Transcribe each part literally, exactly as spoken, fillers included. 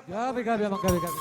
Gabe, gabe, amang, gabe, gabe.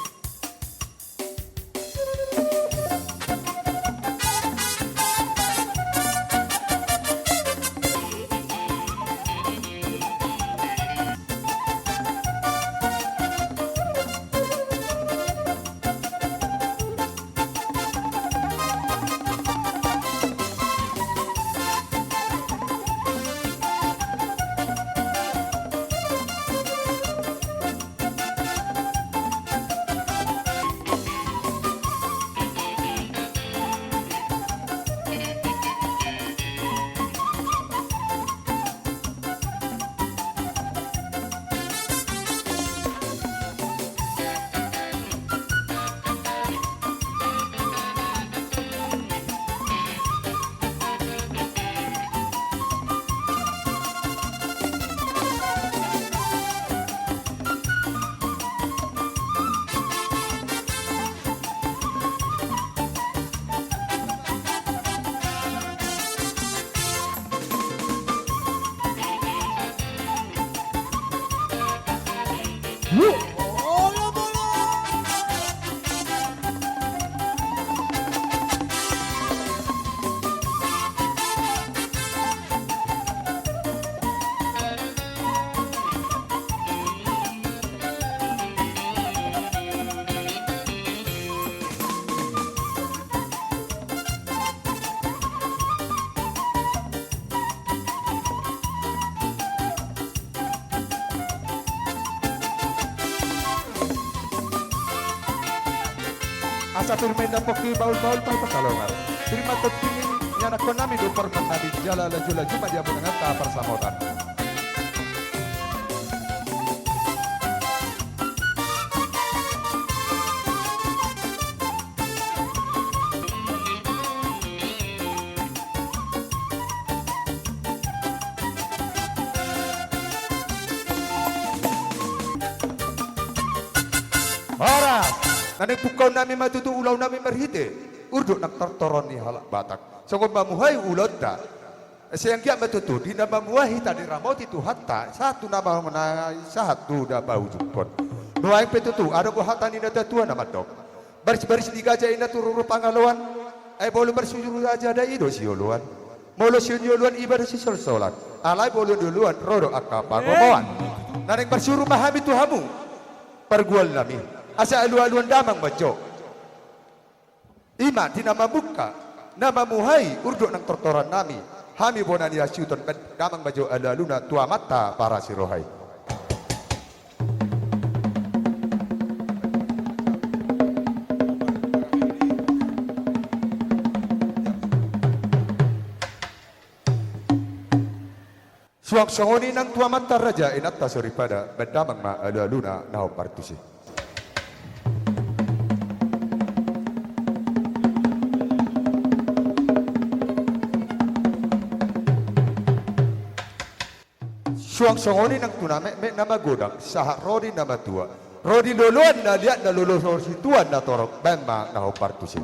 Asa pir ma inna pongki, bahul-bahul pahupasal longar. Pir ma tondi ni ianakhon nami dohot parumaen nami, jala laju-laju ma di hamu nanganta parsamotan. Horas. Na naeng pungkaon nami ma tutu ulaon nami marhite urdot nang tortoron ni halak Batak. Songon mamuhai ulaonta. Sai anggiat ma tutu di na mamuhai hita diramoti Tuhanta, sahat tu na ma-, na sahat tu na paujunghon. Nuaeng pe tutu adong do hata ni natua-tua na mandok: Baris-baris ni gaja inna tu ruru pangaloan, ai molo marsuru raja dai do sioloan. Molo sian ni oloan iba do sisolsolan, alai molo ni oloan ro do angka pangomoan. Na naeng marsuru ma hami tu hamu, pargual nami, asa alu-aluan damang ma jo. I ma di na mamungka, na mamuhai urdot nang tortoran nami, hami bona ni hasuhuton, baen damang ma jo alu-aluna tu amanta parasiroha i. Suang songon i nang tu amanta raja, inanta soripada, baen damang ma alu-aluna na hombar tusi. Suang songon i nang tu na metmet na magodang, sahat ro di na matua. Ro di loloan na liat, na lolo situan na torop, baen ma na hombar tusi.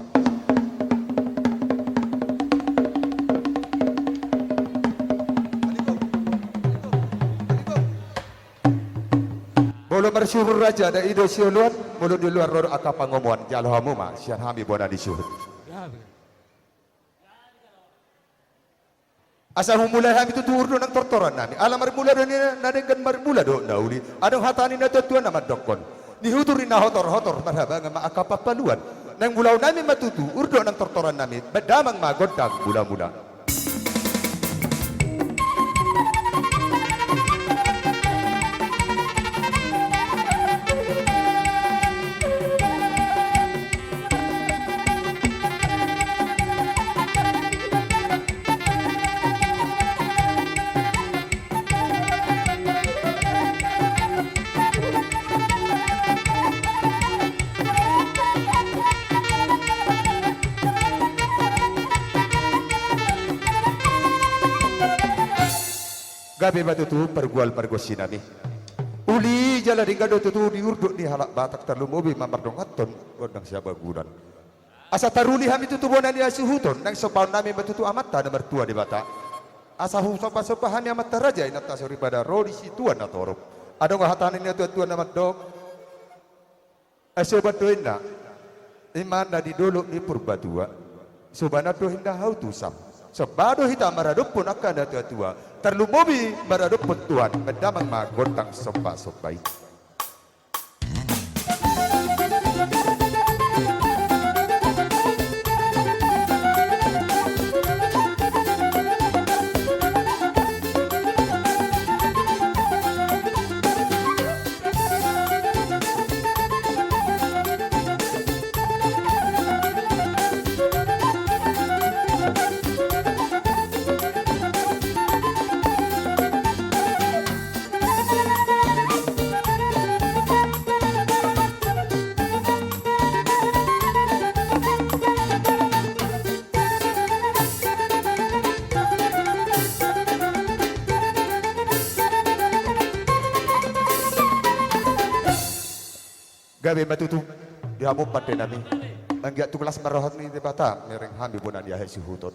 Molo marsuru raja dai do sioloan, molo ni oloan ro do angka pangomoan, jalo hamu ma sian hami bona ni suhut. Asa humulai hami tutu urdot nang tortoran nami. Ala marmula do na denggan, marmula do na uli. Adong hata ni natua-tua na mandokkon: Nihutur ni na hotor-hotor, marhabangan ma angka pampaluan. Naeng mulaon nami ma tutu urdot nang tortoran nami, baen damang ma gondang mula-mula. Gabe ma tutu pargual pargonsi nami. Uli jala denggan do tutu di urdot ni halak Batak, tarlumobi ma mardonganhon gondang siabagunan. Asa taruli hami tutu bona ni hasuhuton, naeng sompaon nami ma tutu Amanta na martua Debata. Asa husomba-somba hami amanta raja, inanta soripada, ro di situan na torop. Adong hata ni natua-tua na mandok: Ai soban do inna, ima na di dolok ni Purbatua. Sobanan do inna hau tu sam. Somba do hita maradophon angka na tuatua. Tarlumobi maradophon Tuhan, mandamang ma gondang sombasomba i. Gabe ma tutu di hamu pande nami. Anggiat tung las ma roha ni Debata, mereng hami bona ni hasuhuton.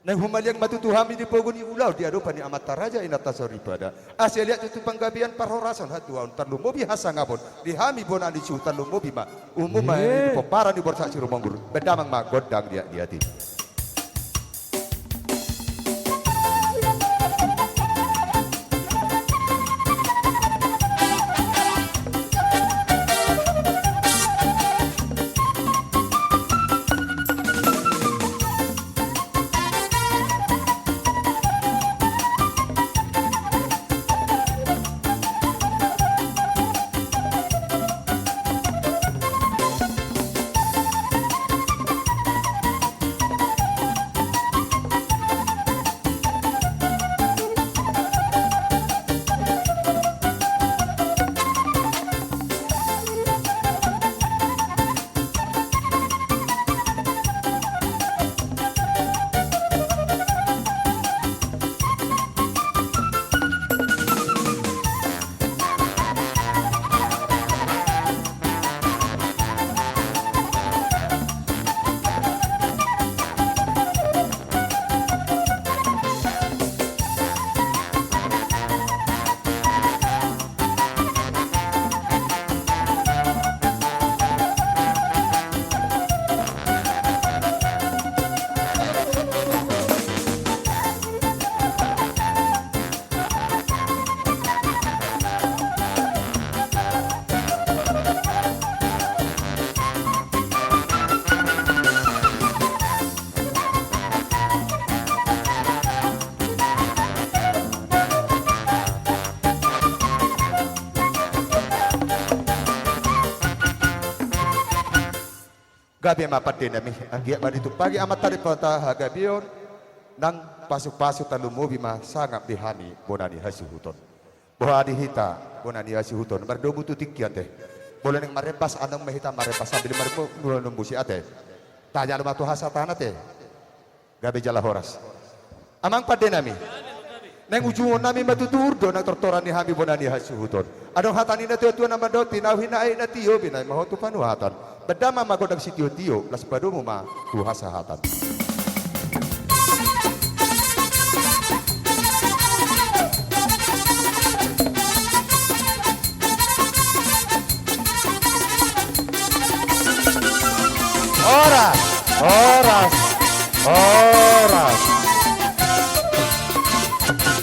Naeng humaliang ma tutu hami di pogu ni ulaon di adopan ni amanta raja inanta soripada. Asa liat tutu panggabean parhorasan hatuaon tarlumobi hasangapon di hami bona ni suhut tarlumobi ma. Umum ma i di pomparan ni Borsak Sirumonggur. Mandamang ma gondang liat-liat i. Gabe ma pande nami, anggiat ma ditumpahi Amanta Debata hagabeon nang pasupasu, tarlumobi ma sangap di hami bona ni hasuhuton. Boha di hita bona ni hasuhuton, mardomu tu tingki ate. Molo naeng marembas, annon ma hita marembas sambil marmula nombusi ate. Tajalo ma tu hasahatan ate. Gabe jala horas. Amang pande nami. Naeng ujungon nami ma tutu, ur do nang tortoran ni hami bona ni hasuhuton. Adong hata ni na tuatua na mandok, tinahu hinaek na tio, binahen ma ho tu panuhatan. Mandamang ma gondang sitiotio, las padomu ma tu hasahatan. Horas, horas, horas.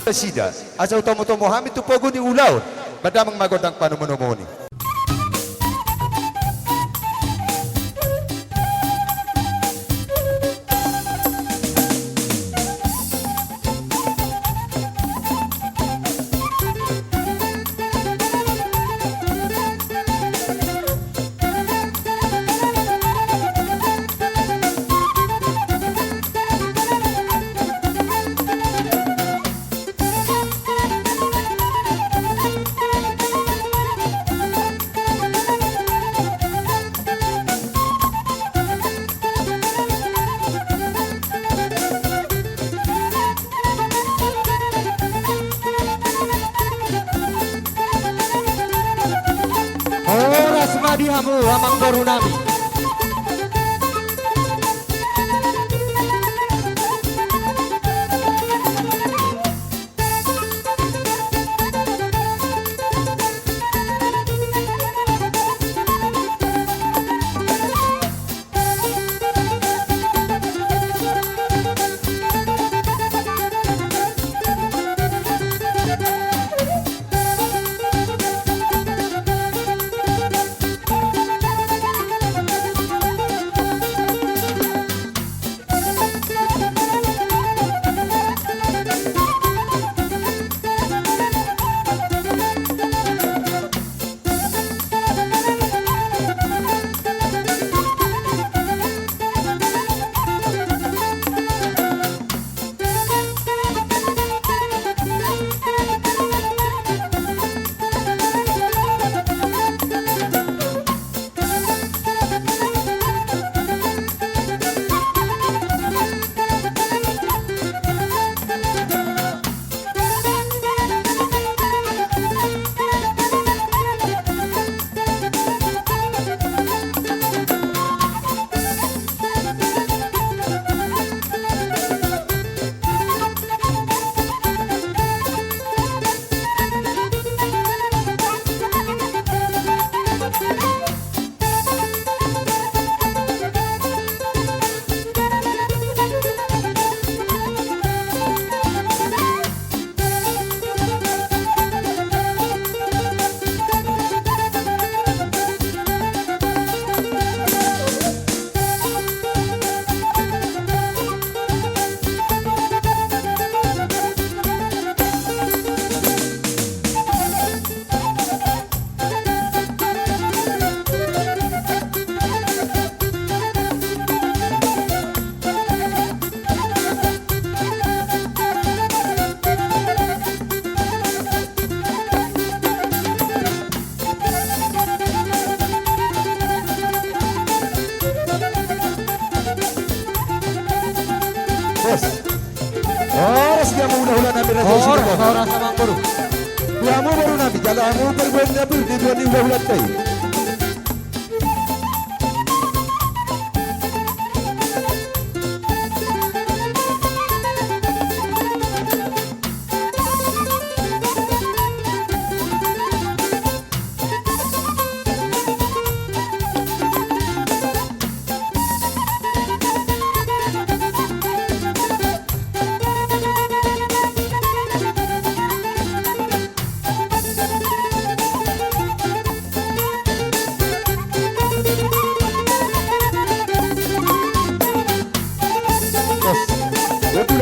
Nasida, asa hutomutomu hami tu pogu ni ulaon, mandamang ma gondang panomunomuon i. Horas ma di hamu amangboru nami. Horas amang boru. Di hamu boru nami, jala hamu pargual na pir di dua ni hula-hulanta i.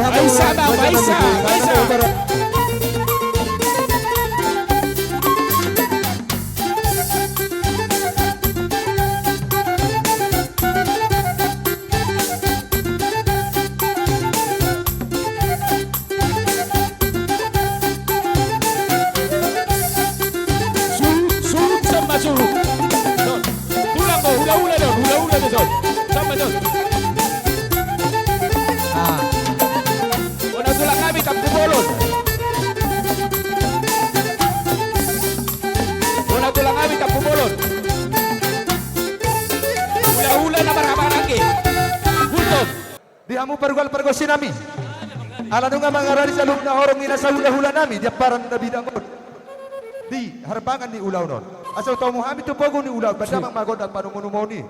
Baisa, Bang, baisa, baisa. Surut, surut, sama surut. Tulang do, hula-hula do, hula-hula do, son. Sama, son. Ah. Bona tulang hami Tampubolon. Bona tulang hami Tampubolon. Hula-hula na marhahamaranggi. Gultom. Di hamu pargual pargonsi nami. Ala nunga mangaradi saluhutna horong ni nasa hula-hula nami di amparan na bidang on. Di harbangan ni ulaon on. Asa hutomu hami tu pogu ni ulaon. Ba damang ma gondang panumon-umon i.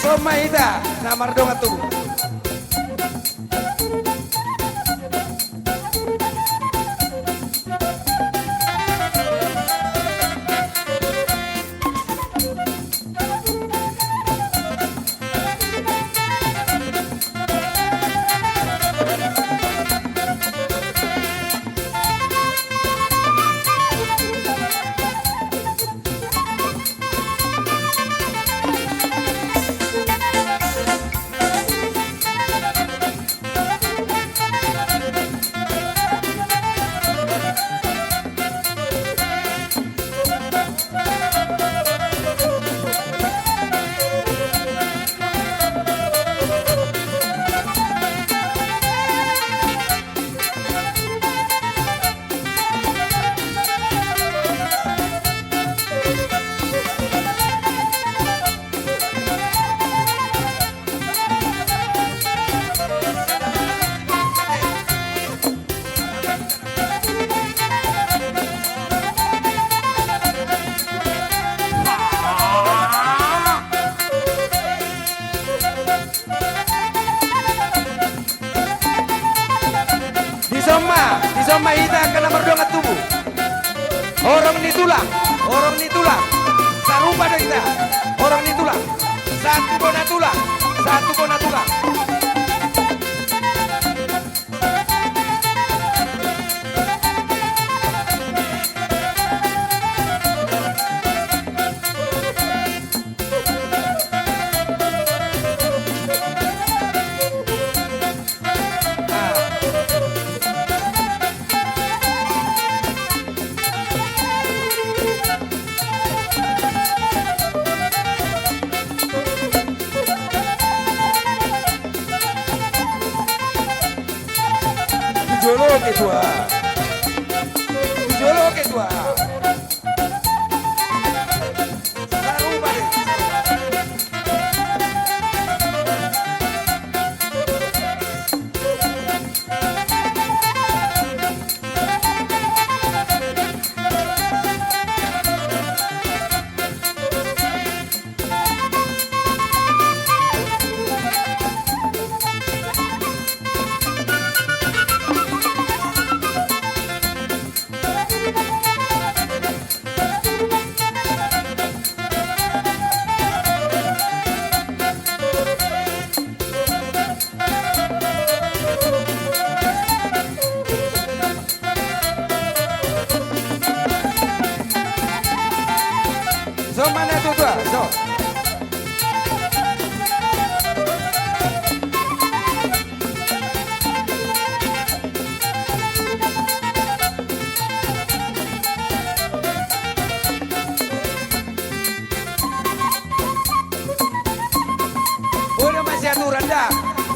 Tuson ma hita na mardongan tubu. Dison ma, dison ma hita angka na mardongan tubu. Horong ni tulang, horong ni tulang. Sarupa do hita, horong ni tulang. Satu bona tulang, satu bona tulang. Di jolo ketua. Di jolo ketua.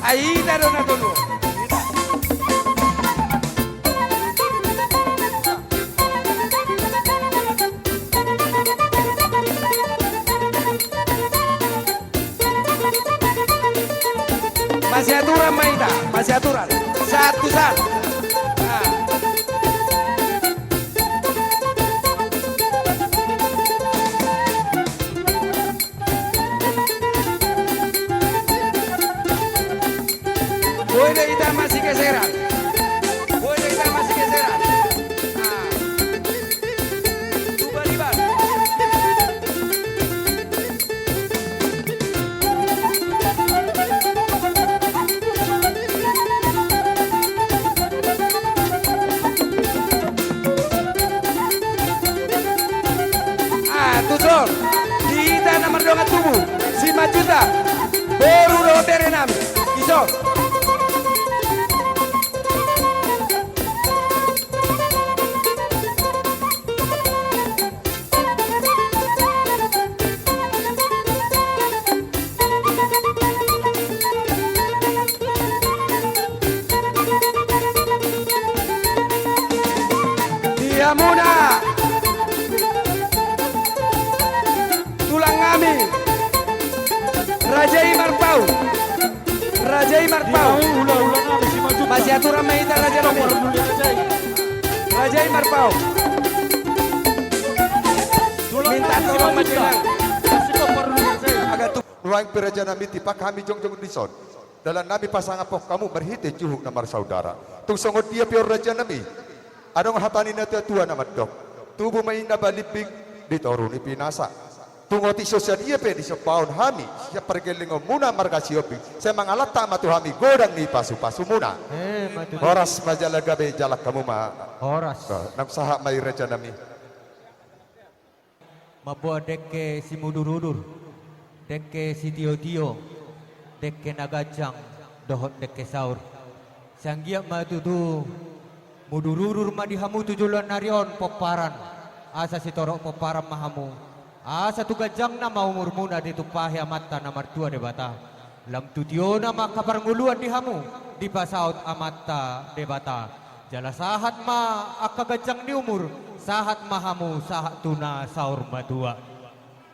Ai hita do na tolu. Masiaturan ma hita, masiaturan. Satu, satu. Ah. Boi do hita masigeseran. Boi do hita masigeseran. Ah. Tuba libar. Ah, tuson. Di hita na mardongan tubu, Simanjuntak, boru dohot bere nami. Ison. Di hamuna tulang nami, raja i marpau. Raja i marpau. Masiaturan ma hita, raja nami. Raja i marpau. Minta tolong ma hita. Nuaeng pe, raja nami, tipak hami jongjong dison, dalan nami pasangaphon hamu marhite juhut na marsaudara. Tung songon dia pe on, raja nami, adong hata ni natuatua na mandok: Tubu ma inna balimbing di toru ni pinasa. Tung otik so sadia pe disombahon hami sian pargellengonmuna marga Sihombing, sai mangalanta ma tu hami godang ni pasupasumuna. Emma tutu. Horas ma jala gabe, jalang hamu ma. Horas. Naung sahat ma i, raja nami. Mamboan dengke simudurudur, dengke sitiotio, dengke na ganjang dohot dengke saur. Sai anggiat ma tutu mudurudur ma di hamu tu joloan ni ari on pomparan, asa sitorop pomparan ma hamu, asa tu ganjangna ma umurmuna ditumpahi Amanta na martua Debata. Lam tu tiona ma angka parngoluan di hamu dipasaut Amanta Debata. Jala sahat ma angka ganjang ni umur, sahat ma hamu sahat tu na saur matua.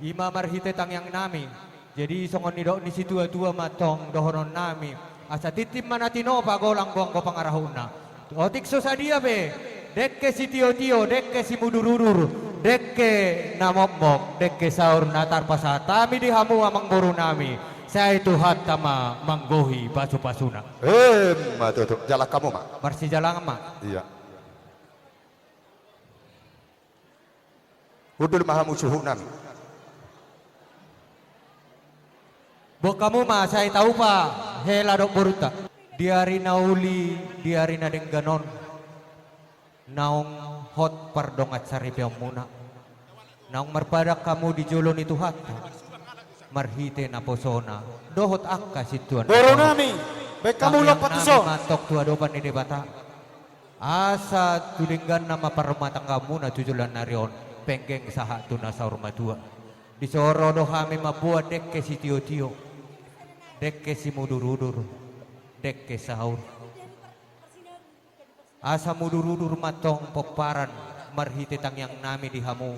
I ma marhite tangiang nami. Jadi songon nidok ni situatua ma tong dohonon nami: Asa tintin ma na tinopa, golang do anggo pangarahutna. Otik so sadia pe dengke sitiotio, dengke simudurudur, dengke na mokmok, dengke saur na tarpasahat hami di hamu, amangboru nami, sai Tuhanta ma manggohi pasupasuna. Emma tutu, jalang hamu ma. Marsijalangan ma. Ia. Hundul ma hamu suhut nami. Boan hamu ma, sai taupa hela dohot borunta. Di ari na uli, di ari na denggan on, naung hot pardongan saripeonmuna, naung marpadan hamu di jolo ni Tuhanta marhite naposona dohot angka sintuan. Boru nami, baen hamu lampat tuson. Tangiang nami ma tong tu adopan ni Debata. Asa tu dengganna ma parrumatanggaonmuna tu joloan ni ari on, penggeng sahat tu na saur matua. Dison ro do hami mamboan dengke sitiotio, dengke simudurudur, dengke saur. Asa mudurudur ma tong pomparan marhite tangiang nami di hamu,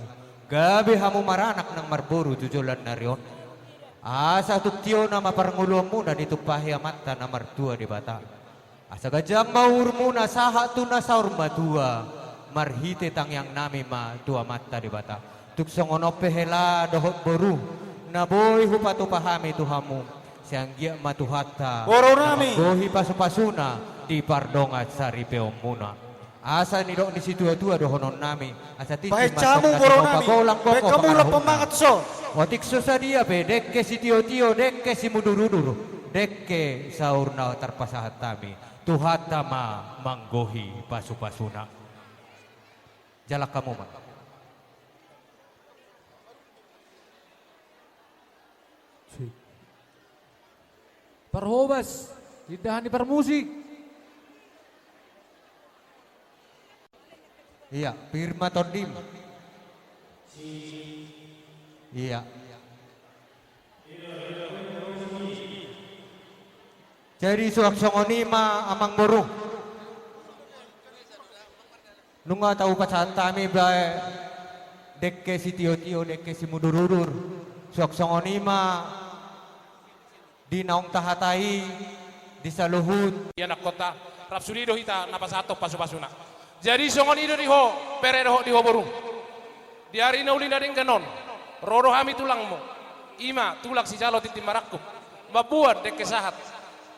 gabe hamu maranak nang marboru tu joloan ni ari on. Asa tung tiona ma parngoluonmuna ditumpahi Amanta na martua Debata. Asa ganjang ma umurmuna sahat tu na saur matua, marhite tangiang nami ma tu Amanta Debata. Tung songon on pe hela dohot boru, na boi hupatupa hami tu hamu, sai anggiat ma Tuhanta, boru nami, manggohi pasupasuna di pardongan saripeonmuna. Asa nidok ni situatua dohonon nami: Asa tintin ma tong na tinopa, golang do anggo pangarahutna. Otik so sadia pe dengke sitiotio, dengke simudurudur, dengke saur na tarpasahat hami, Tuhanta ma manggohi pasupasuna. Jalang hamu ma. Parhobas, indahan ni parmusik. Ia, pir ma tondim. Ia. Jadi suang songon i ma amang boru. Nunga tahupasahat hami bae dengke sitiotio, dengke simudurudur. Suang songon i ma di naung tahatai di saluhut. Ianakhonta, rap sude do hita na pasahathon pasupasuna. Jadi songon i do di ho bere dohot di ho boru. Di ari na uli na denggan on, ro do hami tulangmu. I ma tulang sijalo tintin marangkup. Mamboan dengke sahat,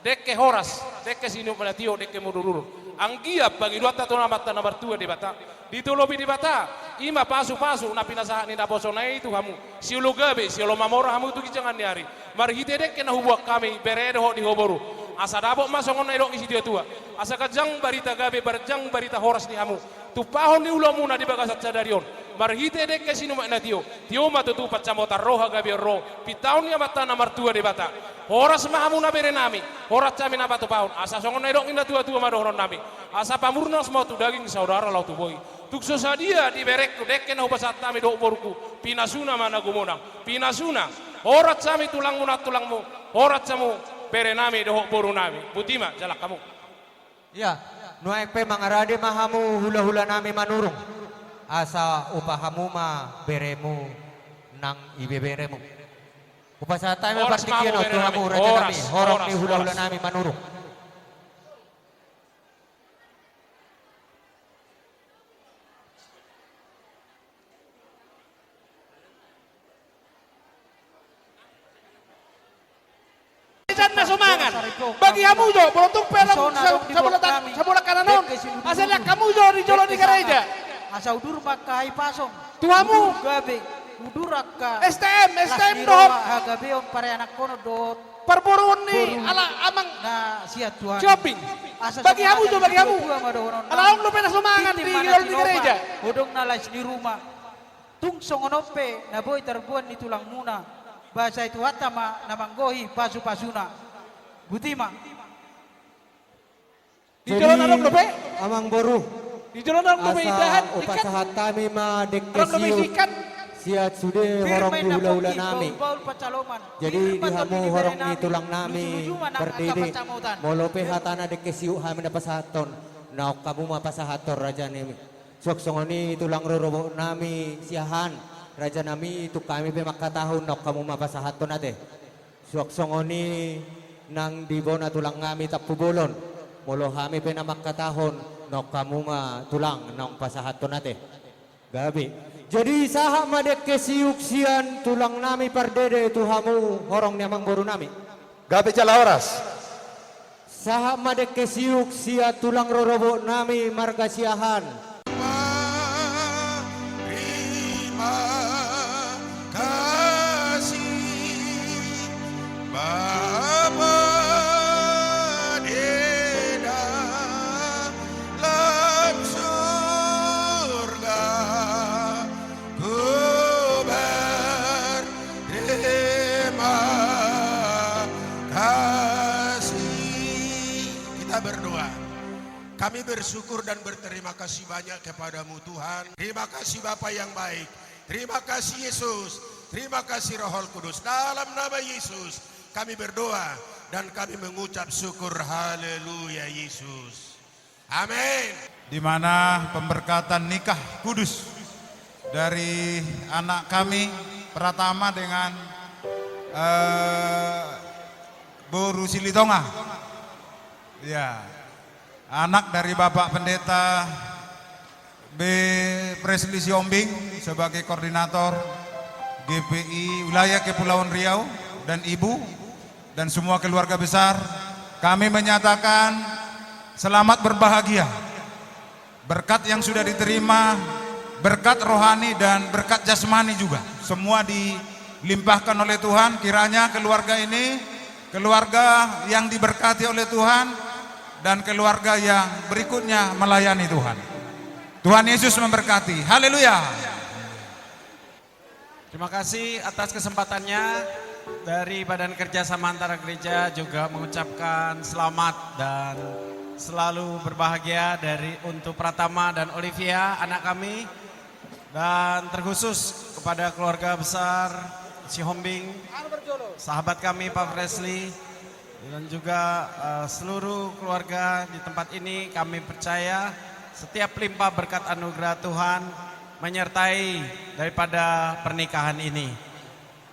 dengke horas, dengke sinumuk na tio, dengke mudurudur. Anggiat pangidoanta tu Amanta na martua Debata, ditolopi Debata, i ma pasupasu na pinasahat ni naposona i tu hamu. Siolo gabe, siolo mamora hamu tu ginjangan ni ari. Marhite dengke na huboan hami, bere dohot di ho boru. Asa dapot ma songon na nidok ni situatua. Asa ganjang barita gabe, ganjang barita horas di hamu. Tumpahon ni ulaonmuna di bagasan sadari on. Marhite dengke sinumuk na tio. Tio ma tutu pansamotan roha gabeon ro. Pintaon ni Amanta na martua Debata. Horas ma hamu na berenami. Horas hami na patupahon. Asa songon na nidok ni natuatua ma dohononnami. Asa pamurnas ma tu daging, saudara laho tu bohi. Tung so sadia di berengku dengke na hupasahat hami dohot borungku, pinasuna ma na gumonang, pinasuna. Horas hami tulangmuna, tulangmu, horas hamu berenami dohot borunami. Botima, jalang hamu. Ia, nuaeng pe mangarade ma hamu hulahulanami Manurung, asa upa hamu ma beremu nang ibeberemu. Hupasahat hami ma partingkian on tu hamu, rajanami, horong ni hulahulanami Manurung. Sian na so mangan. Bagi hamu jo, molo tung pe adong sabola kanan on, asa lean hamu jo di jolo ni gareja. Asa udur ma angka hahipason. Tu hamu. Udur gabe, udur angka S T M, S T M dohot hagabeon pareanakhonon dohot parboruon ni ala amang na sian Tuhan. Shopping. Bagi hamu jo, bagi hamu. Ala adong dope na so mangan di jolo ni gareja. Odong na las ni ruma. Tung songon on pe na boi tarboan ni tulangmuna, ba sai Tuhanta ma na manggohi pasupasuna. Botima. Di jolo na adong dope? Amang boru. Di jolo na adong dope indahan, ikan? Hupasahat hami ma dengke siuk sian sude horong ni hulahulanami. Jadi di hamu horong ni tulangnami Pardede, molo pe hatana dengke siuk hami na pasahathon, naung hamu ma pasahathon, rajanami. Suang songon i tulang rorobotnami Siahaan, rajanami, tung hami pe mangkatahon, naung hamu ma pasahathon ate. Suang songon i nang di bona tulangnami Tampubolon, molo hami pe na mangkatahon, naung hamu ma tulang naung pasahathon ate. Gabe. Jadi sahat ma dengke siuk sian tulangnami Pardede tu hamu horong ni amangborunami. Gabe jala horas. Sahat ma dengke siuk sian tulang rorobotnami marga Siahaan. Terima kasih, Bapa di dalam surga. Ku berterima kasih. Kita berdoa. Kami bersyukur dan berterima kasih banyak kepada-Mu, Tuhan. Terima kasih, Bapa yang baik. Terima kasih, Yesus. Terima kasih, Roh Kudus. Dalam nama Yesus, kami berdoa dan kami mengucap syukur. Haleluya, Yesus. Amin. Di mana pemberkatan nikah kudus dari anak kami Pratama dengan, eh, Boru Silitonga. Ya. Anak dari Bapak Pendeta B. Presli Sihombing sebagai koordinator G P I Wilayah Kepulauan Riau dan Ibu dan semua keluarga besar, kami menyatakan selamat berbahagia. Berkat yang sudah diterima, berkat rohani dan berkat jasmani juga, semua dilimpahkan oleh Tuhan. Kiranya keluarga ini keluarga yang diberkati oleh Tuhan dan keluarga yang berikutnya melayani Tuhan. Tuhan Yesus memberkati. Haleluya. Terima kasih atas kesempatannya. Dari Badan Kerjasama Antara Gereja juga mengucapkan selamat dan selalu berbahagia dari, untuk Pratama dan Olivia, anak kami, dan terkhusus kepada keluarga besar Sihombing, sahabat kami Pak Presli, Dan juga, eh, seluruh keluarga di tempat ini, kami percaya setiap limpah berkat anugerah Tuhan menyertai daripada pernikahan ini.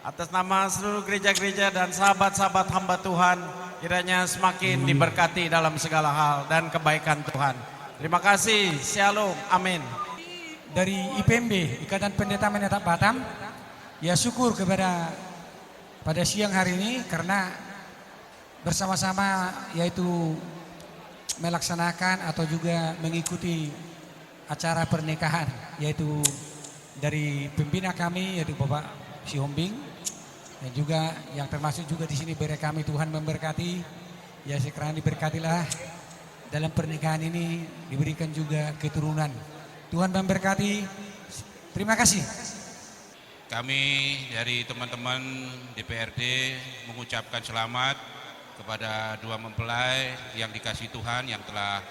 Atas nama seluruh gereja-gereja dan sahabat-sahabat hamba Tuhan, kiranya semakin diberkati dalam segala hal dan kebaikan Tuhan. Terima kasih. Shalom. Amin. Dari I P M B, Ikatan Pendeta Menetap Batam, ya, syukur kepada, pada siang hari ini karena bersama-sama, yaitu melaksanakan atau juga mengikuti acara pernikahan, yaitu dari pembina kami, yaitu Bapak Sihombing, dan juga yang termasuk juga di sini bere kami. Tuhan memberkati, ya, sekarang diberkatilah dalam pernikahan ini, diberikan juga keturunan. Tuhan memberkati. Terima kasih. Kami dari teman-teman D P R D mengucapkan selamat kepada dua mempelai yang dikasihi Tuhan yang telah,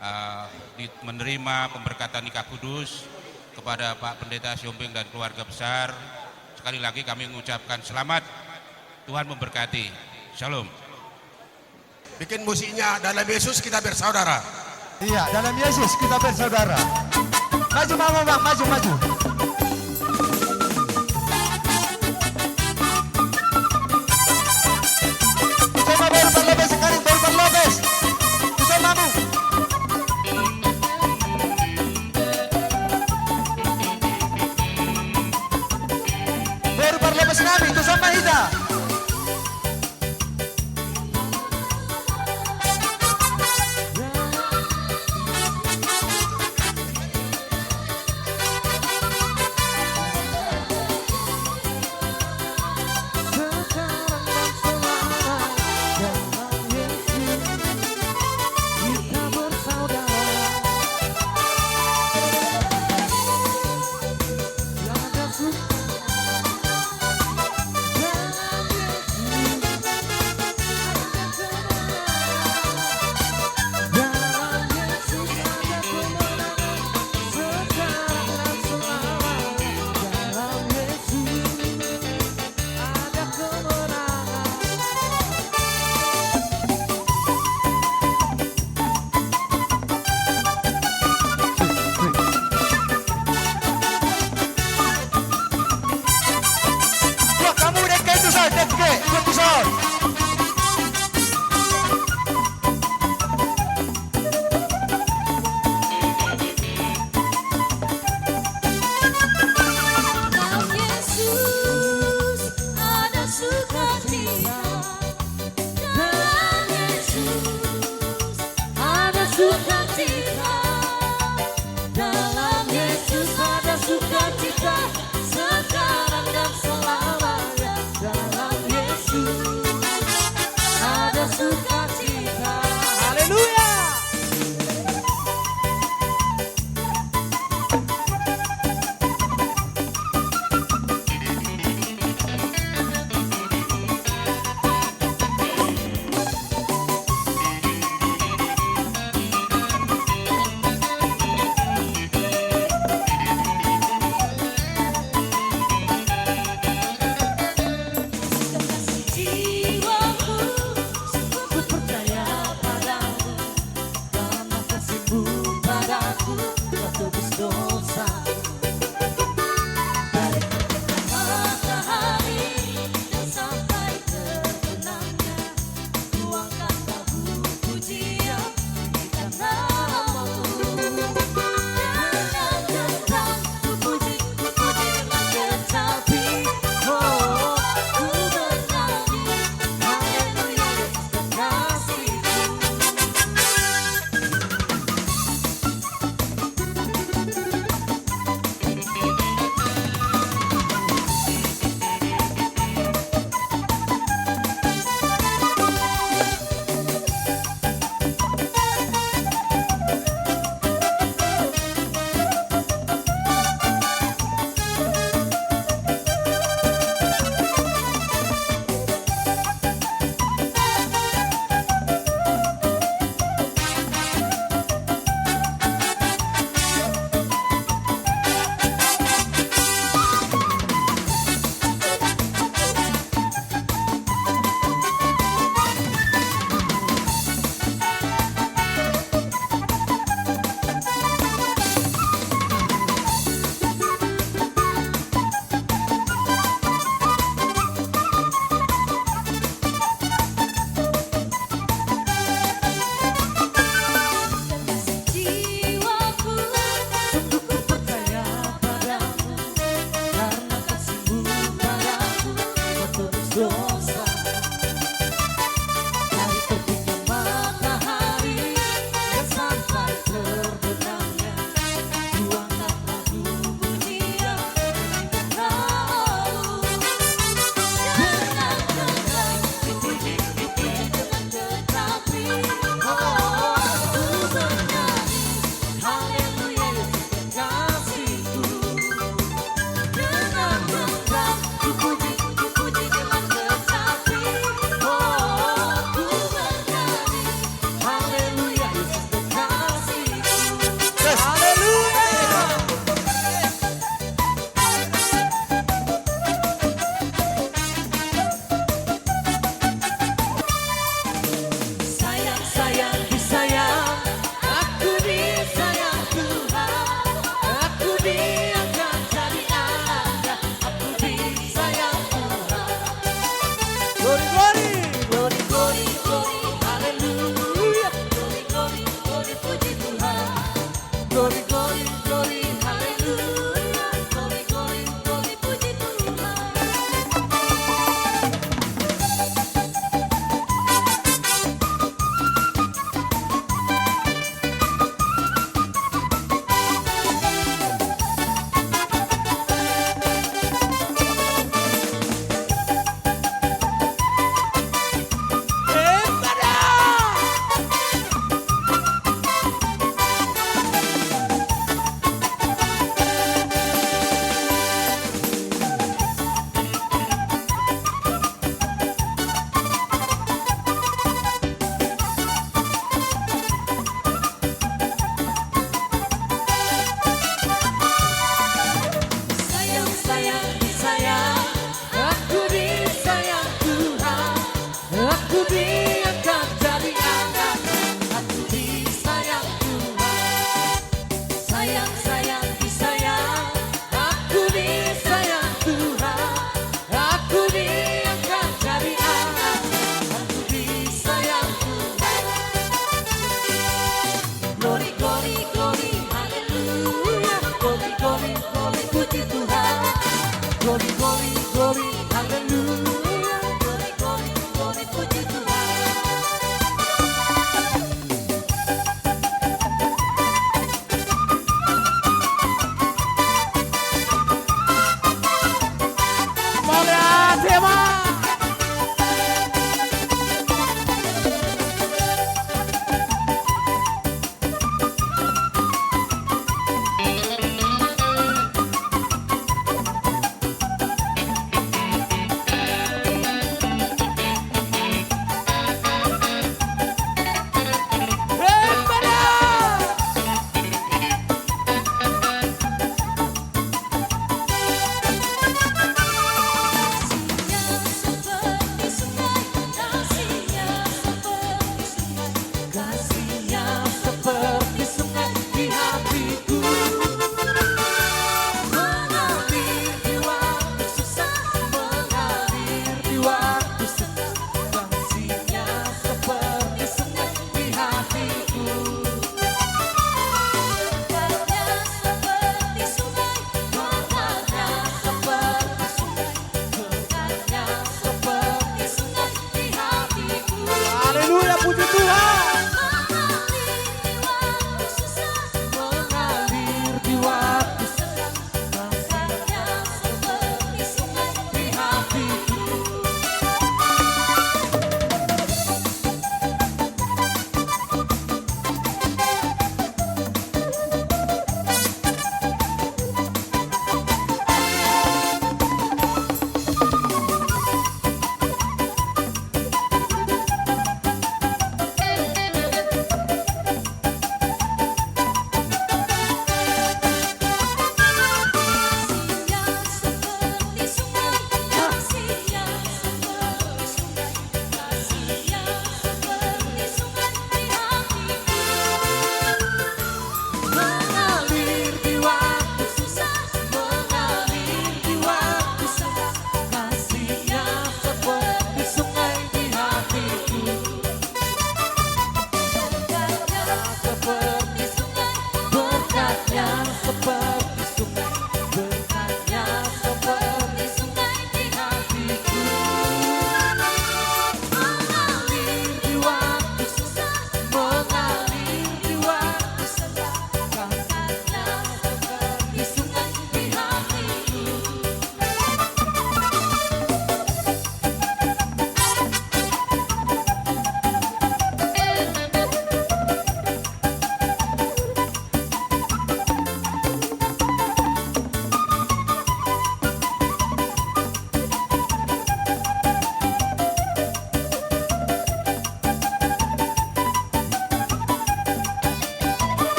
eh, di-, menerima pemberkatan nikah kudus, kepada Pak Pendeta Sihombing dan keluarga besar. Sekali lagi kami mengucapkan selamat. Tuhan memberkati. Shalom. Bikin musiknya, Dalam Yesus Kita Bersaudara. Iya, Dalam Yesus Kita Bersaudara. Maju, maju, Bang, maju, maju. Coba baru Pak Lopez sekali, baru Pak Lopez. Bisa, Mamu. Baru Pak Lopez nami, itu sama Ida. Dalam Yesus ada sukacita. Dalam Yesus ada sukacita. Dalam Yesus ada sukacita. Sekarang dan selamanya. Dalam Yesus ada sukacita. Haleluya. Kasih jiwaku, sungguh ku percaya padamu. Karena kasih-Mu padaku, telah tebus dosaku. Dari matahari dan sampai terbenamnya, ku angkat lagu pujian di tanganmu. Dengan genggam ku puji, ku puji dengan kecapi. Oh, ku bernyanyi, haleluya, kekasihku.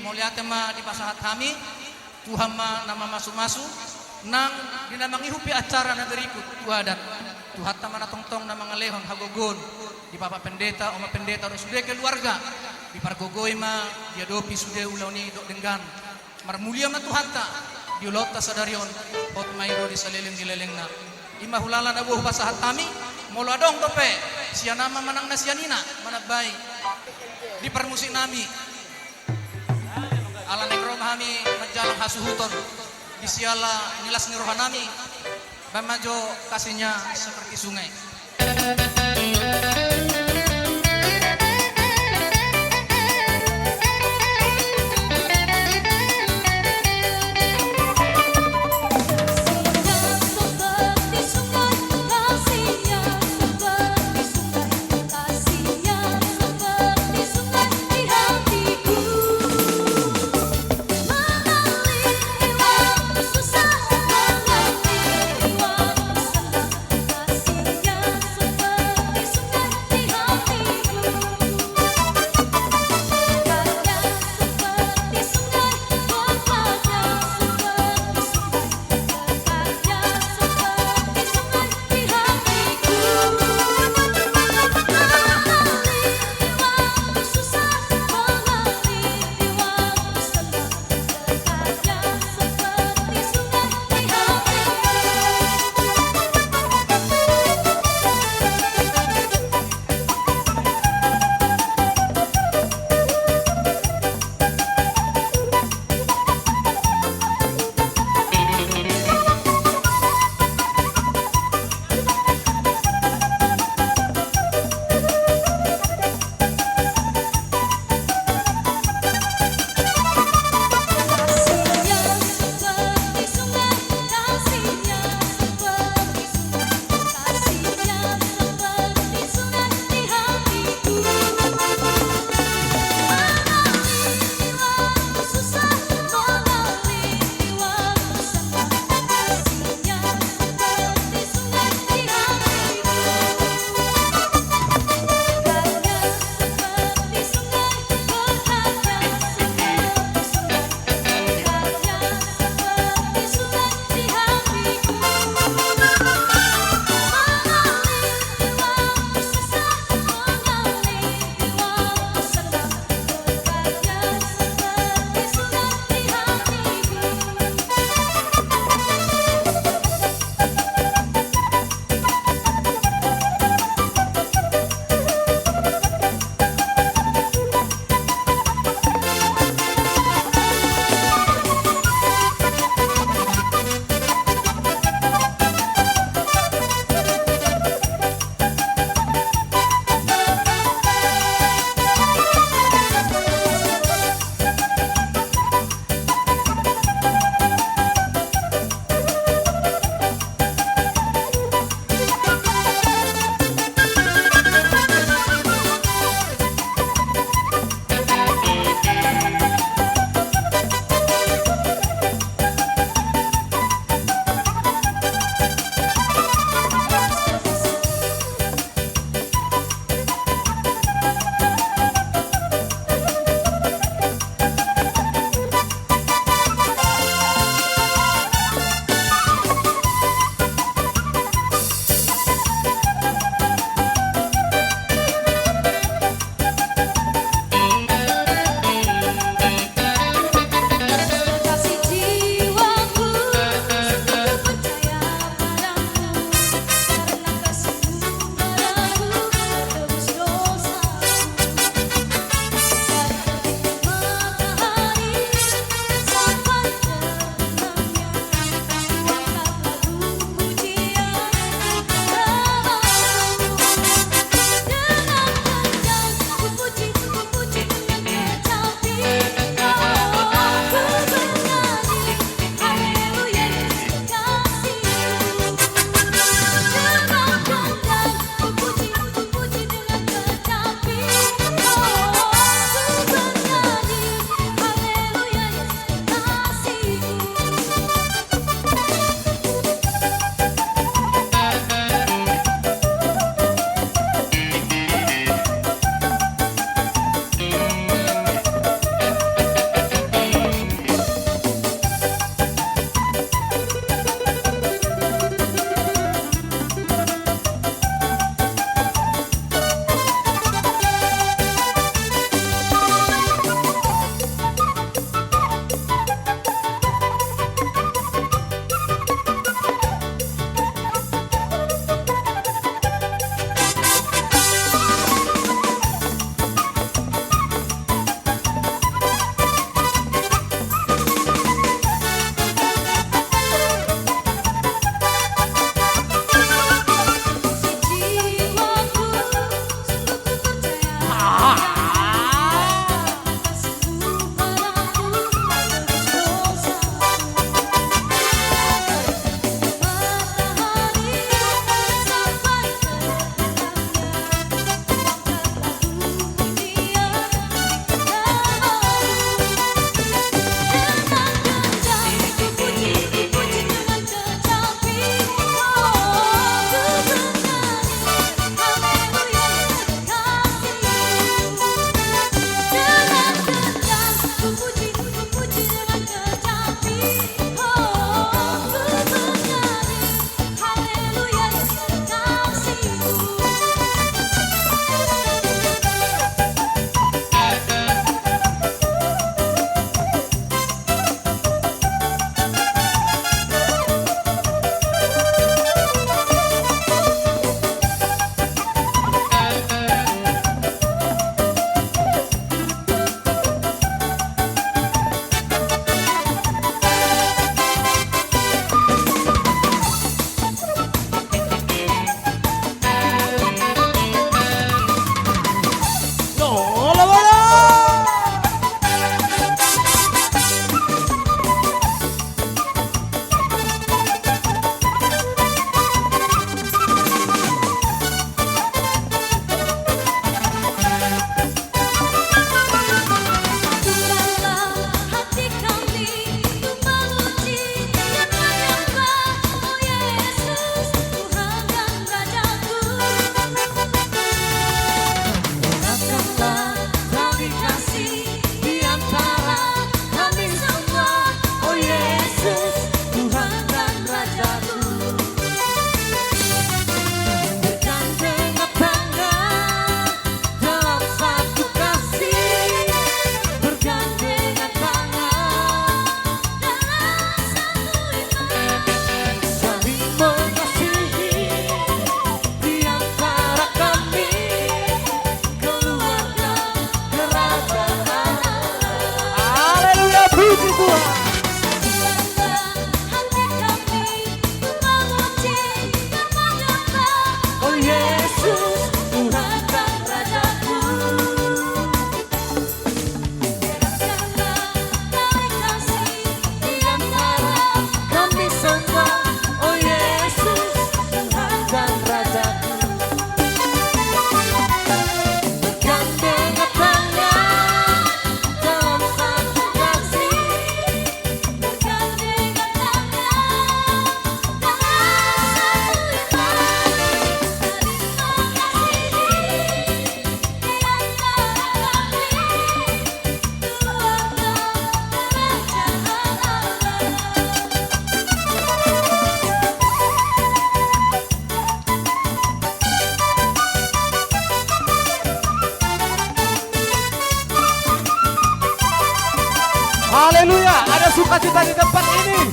Mauliate ma dipasahat hami, Tuhan ma na mamasumasu, nang di na mangihupi acara na berikut tu adat. Tuhanta ma na tongtong na mangalehon hagogoon di Bapak Pendeta, Oma Pendeta dohot sude keluarga, dipargogoi ma, diadopi sude ulaon i dohot denggan. Marmulia ma Tuhanta di ulaonta sadari on, hot ma i ro di saleleng ni lelengna. I ma hulala na boi hupasahat hami, molo adong dope sian ama manang na sian ina manambai di parmusik nami. Ala naeng ro ma hami manjalang hasuhuton di siala ni las ni roha nami, baen ma jo kasihnya seperti sungai. Puji Tuhan. O Yesus, Tuhan dan Rajaku. Kami sembah, o Yesus, Tuhan dan Rajaku. Bergandengan tangan dalam satu kasih. Haleluya, ada sukacita di tempat ini.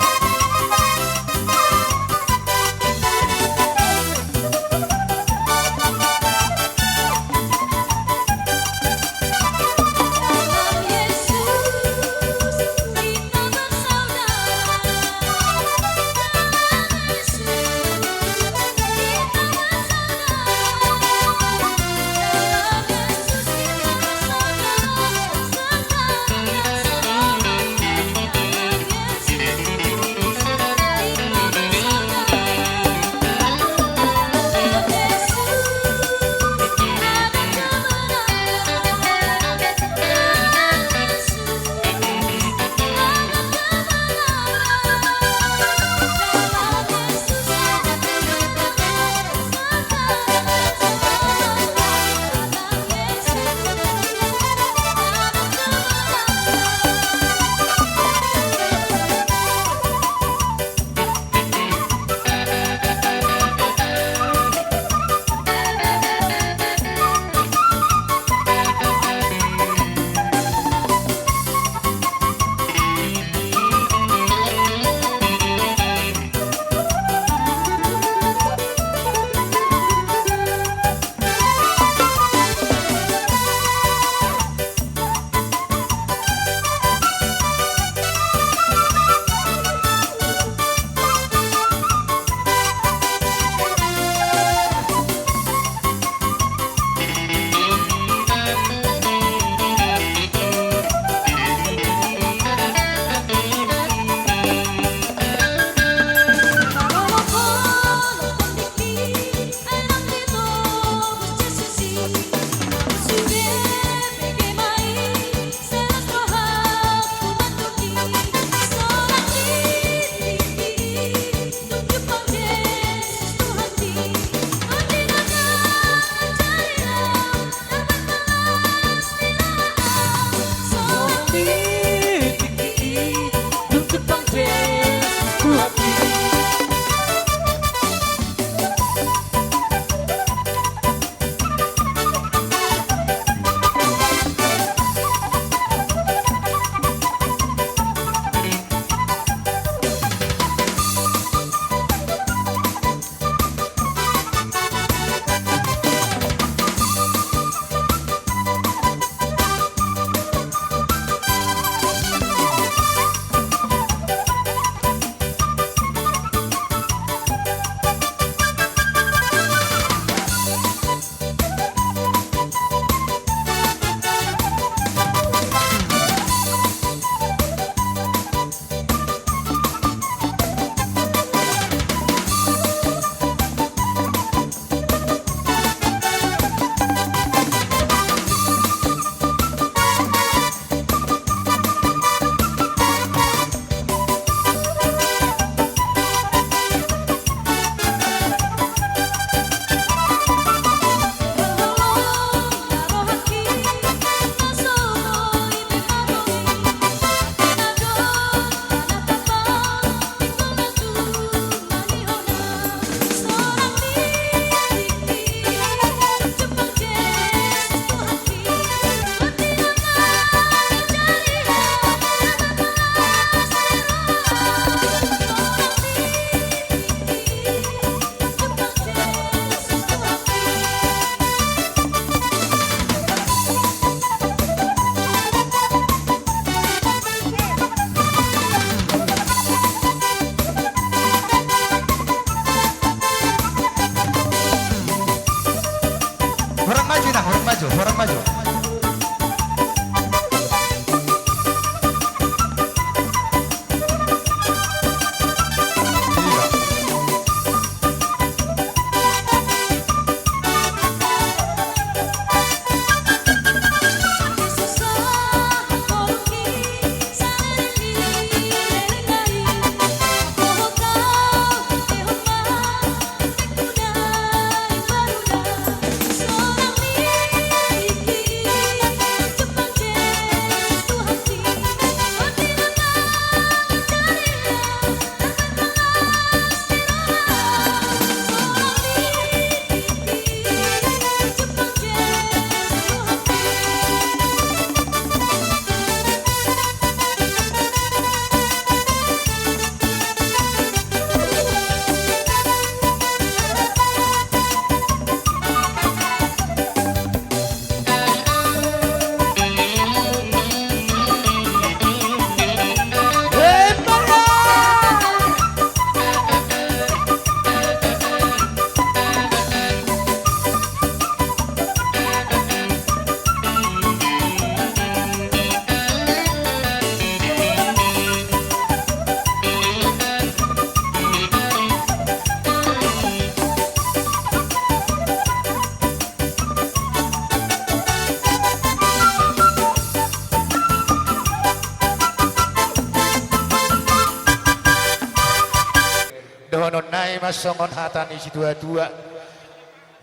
Ma songon hata ni situatua,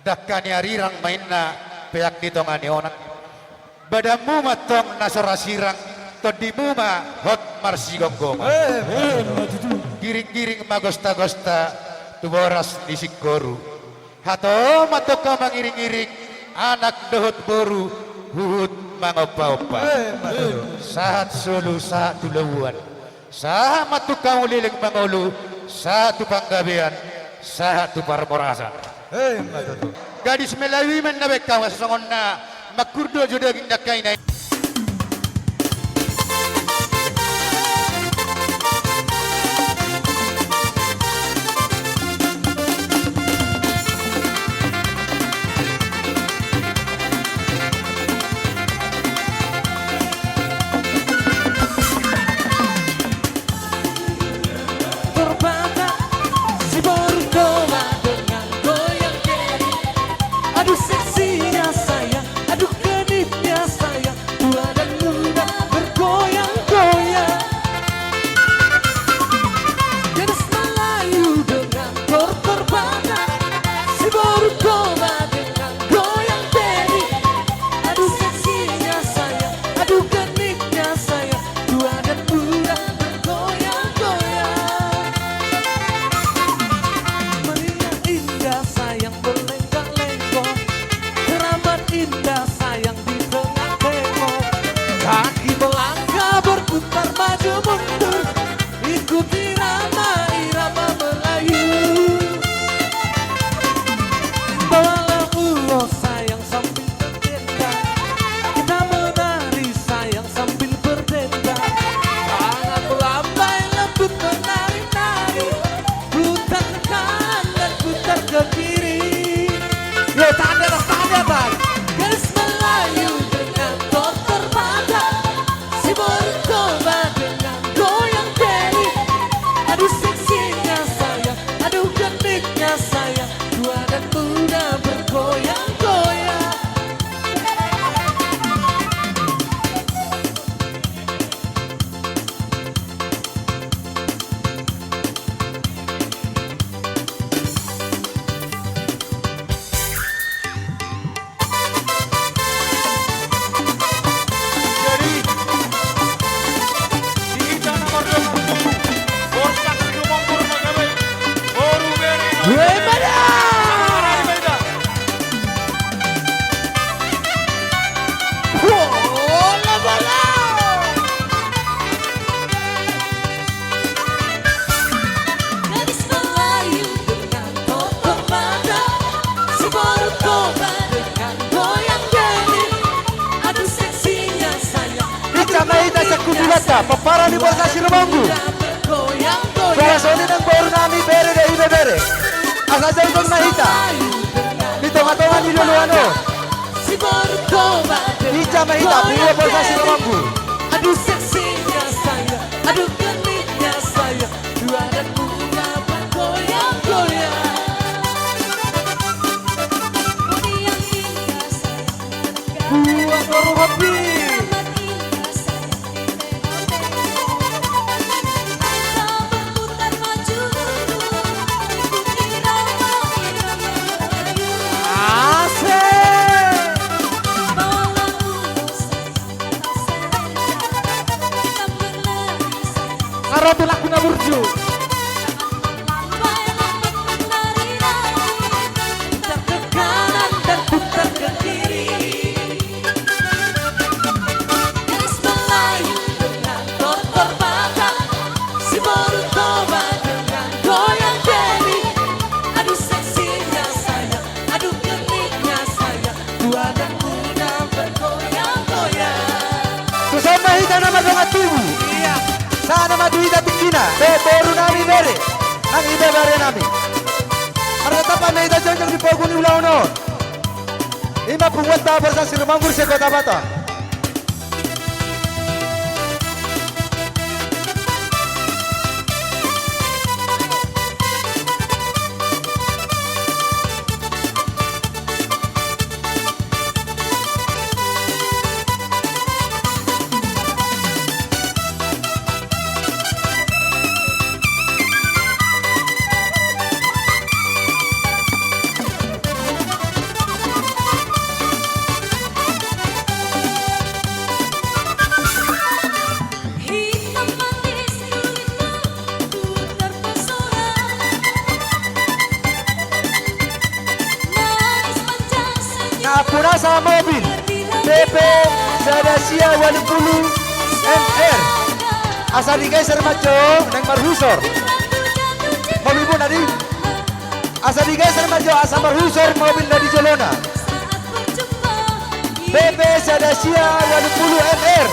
dangka ni arirang ma inna peak di tonga ni onan. Badanmu ma tong na so ra sirang, tondimu ma hot marsigomgoman. Eh, eh, ma tutu. Giringgiring ma gostagosta tu boras ni singkoru. Hatahon ma tong mangiringiring anak dohot boru, huhut mangompaompa. Eh, ma tutu. Sahat solu sahat tu lobuan. Sahat ma tong hamu leleng mangolu, sahat tu panggabean, sahat tu parhorasan. Eh, ma tutu. Gadis Melayu i ma na baen hamu, asa songon na mangkur do jo daging dangka i na i. Terbata si boru Toba dengan goyang keri. Aduh seksinya sayang, aduh genitnya sayang, tua dan muda bergoyang-goyang. Gadis Melayu dengan tortor Batak, si boru Toba dengan goyang keri. Aduh seksinya sayang, aduh genitnya sayang, tua dan muda bergoyang-goyang. Melihat indah sayang berlenggak-lenggok, teramat indah sayang di tengah tembok. Kaki melangkah berputar maju mundur, ikuti irama-irama Melayu. Bawalah ulos sayang sambil berdendang, kita menari sayang sambil berdendang. Tangan melambai lembut menari-nari, putar ke kanan dan putar ke kiri. Yo, tangan di atas, tangan di atas. Gadis Melayu dengan tortor Batak, si boru Toba dengan goyang keri. Aduh seksinya sayang, aduh genitnya sayang, tua dan muda bergoyang-goyang. Jadi, di hita na mardongan tubu, Borsak Sitomorbur na gabe boru, bere, ina, ue, bere, bere. Sama-sama di hita. Bola, bola. Gadis Melayu dengan tortor Batak, si boru Toba dengan goyang keri. Aduh seksinya sayang. Hinsa ma hita sian kudulanta, pomparan ni Borsak Sirumanggu. Bergoyang-goyang. Songon i nang boru nami, bere dohot ibebere. Asa jongjong ma hita di tonga-tonga ni loloan on. Hinsa ma hita, bere dohot Borsak Sirumanggu. Aduh seksinya sayang, aduh genitnya sayang, tua dan muda bergoyang-goyang. Boni yang indah sayang, buat baru hobi. Asik. Nga ro tu lagu na burju. Putar ke kanan dan putar ke kiri. Gadis Melayu dengan tortor Batak, si boru Toba dengan goyang keri. Aduh seksinya sayang, aduh genitnya sayang, tua dan muda bergoyang-goyang. Tu son ma hita na mardongan tubu. Iya. Sahat ma tu hita tingkina, dohot boru nami, bere nang ibebere nami. Marsantabi ma hita jongjong di pogu ni ulaon on. I ma punguanta Borsak Sirumanggu se-Kota Batam. Sada sia ualu pulu M R. Asa digeser ma jo naeng marhusor. Mobilmuna di. Asa digeser ma jo asa marhusor mobil na di jolona. B P sada sia ualu pulu M R.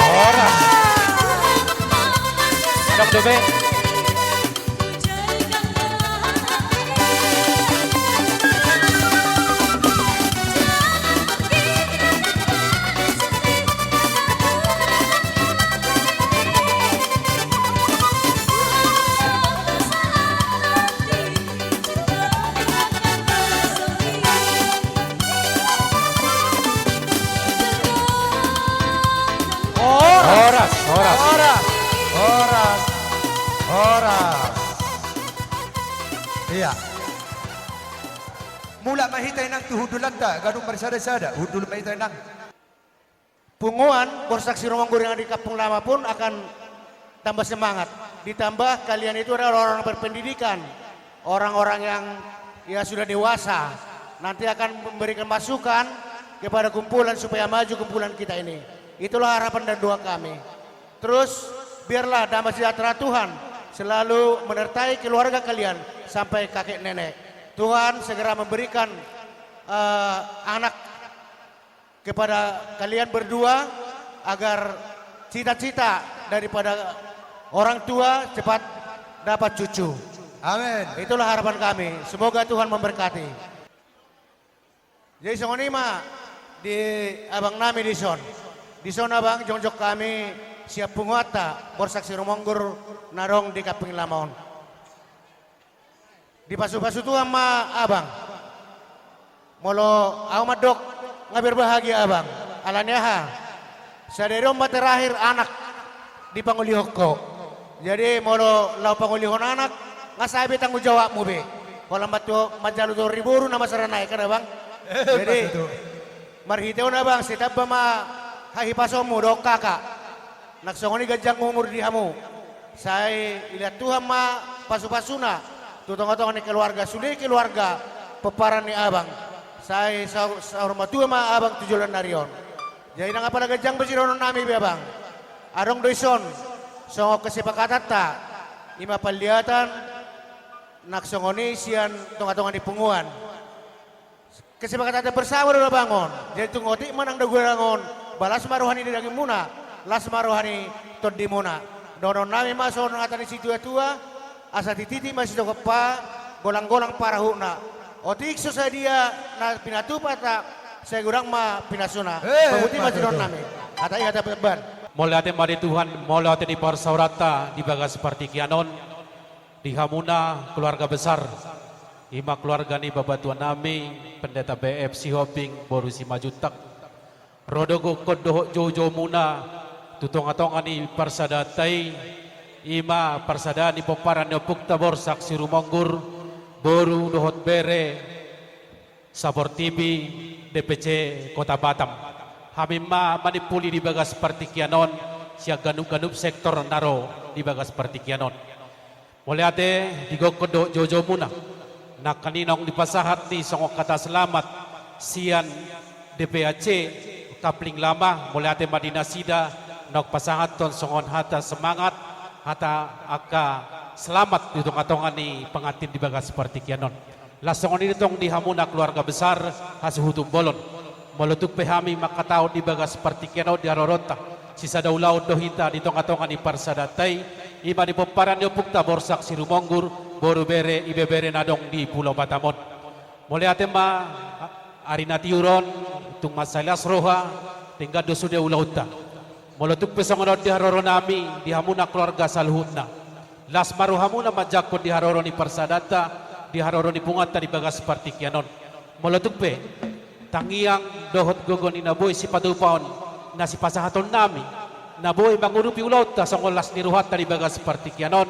Horas. Adong dope. Horas. Horas, horas. Horas. Horas. Horas. Iya. Mulak ma hita inang tu hundulanta, ganup marsada-sada, hundul ma hita inang. Punguan Borsak Sirumonggur yang di Kampung Lama pun akan tambah semangat. Ditambah kalian itu adalah orang-orang berpendidikan, orang-orang yang, ya, sudah dewasa, nanti akan memberikan masukan kepada kumpulan supaya maju kumpulan kita ini. Itulah harapan dan doa kami. Terus, biarlah damai sejahtera Tuhan selalu menyertai keluarga kalian sampai kakek nenek. Tuhan segera memberikan, eh, anak kepada kalian berdua agar cita-cita daripada orang tua cepat dapat cucu. Amin. Itulah harapan kami. Semoga Tuhan memberkati. Jadi songon i ma di abang nami dison. Dison abang, jongjong hami sian punguanta Borsak Sirumonggur na adong di Kampung Lama on. Dipasu-pasu Tuhan ma abang. Molo au mandok nga berbahagia abang. Alani aha? Sadari on ma terakhir anak dipangolihon ho. Jadi molo laho pangolihon anak, nga sae be tanggung jawabmu be. Holan mantu manjalo tor di boru na masara nai kan abang. Jadi marhite on abang, sai tamba ma hahipasonmu dohot kakak. Nang songon i ganjang umur di hamu. Sai dilehon Tuhan ma pasu-pasuna tu tonga-tonga ni keluarga, sude keluarga pomparan ni abang. Sai saur, saur matua ma abang tu joloan ni ari on. Jadi nang apala ganjang be sidohonon nami be abang. Adong do dison songon kesepakatanta, i ma panlihatan nang songon i sian tonga-tonga ni punguan. Kesepakatan bersama do na bangun. Jadi tung otik ma nang dagu na bangun. Ba las ma roha ni dagingmuna, las ma roha ni tondimuna. Dohonon nami ma songon hata ni situa-tua, asa titi ma sitopot pa, golang-golang parahutna. Otik so sadia na pinatupa ta, sai godang ma pinasuna. Eh, pamuti ma sidohonon nami. Hata i hata beban. Mauliate ma di Tuhan, mauliate di parsaoranta di bagas partingkian on. Di hamuna keluarga besar, i ma keluarga ni bapatuanami, Pendeta B F Sihombing, boru Simanjuntak. Ro do gokkon dohot jou-joumuna, tu tonga-tonga ni parsadanta i, i ma parsadaan ni pomparan ni ompunta Borsak Sirumonggur, boru dohot bere, Saportibi D P C Kota Batam. Hami ma manimpuli di bagas partingkian on, sian ganup-ganup sektor na ro di bagas partingkian on. Mauliate di gokkon dohot jou-joumuna. Nangkin i naung dipasahat ni songon hata selamat sian D P A C Kapling Lama, mauliate ma di nasida naung pasahathon songon hata semangat, hata angka selamat di tonga-tonga ni pengantin di bagas partingkian on. Laos songon i do tong di hamuna keluarga besar hasuhuton bolon. Molo tung pe hami manghatahon di bagas partingkian on di haroronta, sisada ulaon do hita di tonga-tonga ni parsadanta i, i ma di pomparan ni ompunta Borsak Sirumonggur, boru bere, ibebere na adong di Pulo Batam on. Mauliate ma, ari na tiur on, tung mansai las roha, denggan do sude ulaonta. Molo tung pe songon on di haroronami, di hamuna keluarga saluhutna. Las ma rohamuna manjangkon di haroro ni parsadanta, di haroro ni punguanta di bagas partingkian on. Molo tung pe tangiang dohot gogo ni na boi sipatupaon na sipasahatonnami, na boi mangurupi ulaonta songon las ni rohanta di bagas partingkian on,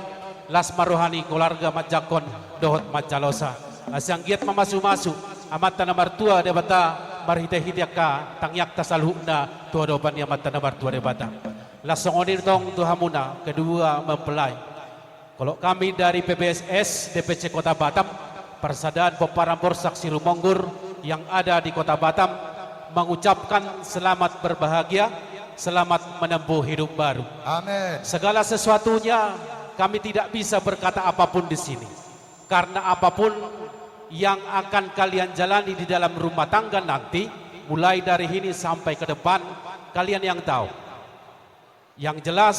las ma roha ni keluarga manjangkon dohot manjalosa. Asa anggiat ma masumasu Amanta na martua Debata marhitehite angka tangiangta saluhutna tu adopan ni Amanta na martua Debata. Las songon i tong tu hamuna kedua mempelai. Kalau kami dari P B S S D P C Kota Batam, Persaudaraan Pomparan Borsak Sirumonggur yang ada di Kota Batam, mengucapkan selamat berbahagia, selamat menempuh hidup baru. Amin. Segala sesuatunya, kami tidak bisa berkata apapun di sini. Karena apapun yang akan kalian jalani di dalam rumah tangga nanti, mulai dari ini sampai ke depan, kalian yang tahu. Yang jelas,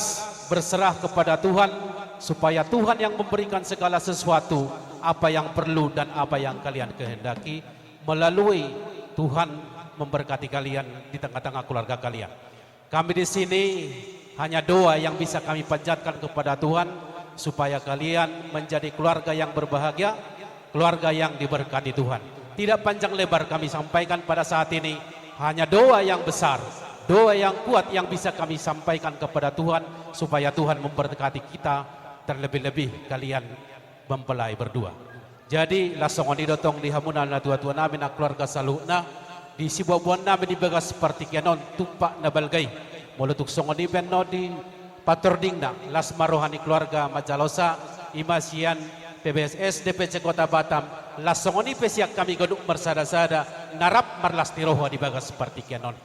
berserah kepada Tuhan, supaya Tuhan yang memberikan segala sesuatu, apa yang perlu dan apa yang kalian kehendaki, melalui Tuhan memberkati kalian di tengah-tengah keluarga kalian. Kami di sini hanya doa yang bisa kami panjatkan kepada Tuhan, supaya kalian menjadi keluarga yang berbahagia, keluarga yang diberkati Tuhan. Tidak panjang lebar kami sampaikan pada saat ini, hanya doa yang besar, doa yang kuat yang bisa kami sampaikan kepada Tuhan, supaya Tuhan memberkati kita, terlebih-lebih kalian mempelai berdua. Jadi, las songon i do tong di hamuna natuatua nami nang keluarga saluhutna, di siboaboan nami di bagas partingkian on, tumpak na balga i. Molo tung songon i pe annon di patordingna, las ma roha ni keluarga manjalosa, i ma sian P B S S D P C Kota Batam, las songon i pe sian hami ganup marsadasada, na rap marlas ni roha di bagas partingkian on.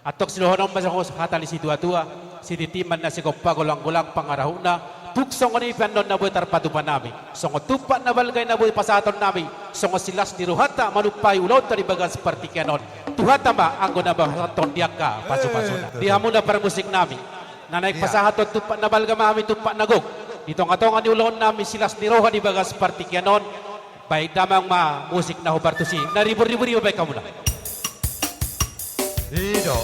Antong sidohonon ma songon hata ni situatua, sititi ma na sigompa, golanggolang pangarahutna, tung songon i pe annon na boi tarpatupa nami, songon tumpak na balga i na boi pasahaton nami, songon silas ni rohanta manumpahi ulaonta di bagas partingkian on, Tuhanta ma anggo na pasahathon di angka pasupasuna. Di hamuna parmusik nami, na naeng pasahathon tumpak na balga ma hami, tumpak na gok, di tongatonga ni ulaon nami silas ni roha di bagas partingkian on, Baen damang ma musik na hombar tusi, na ribur-ribur i ma baen hamuna. I do.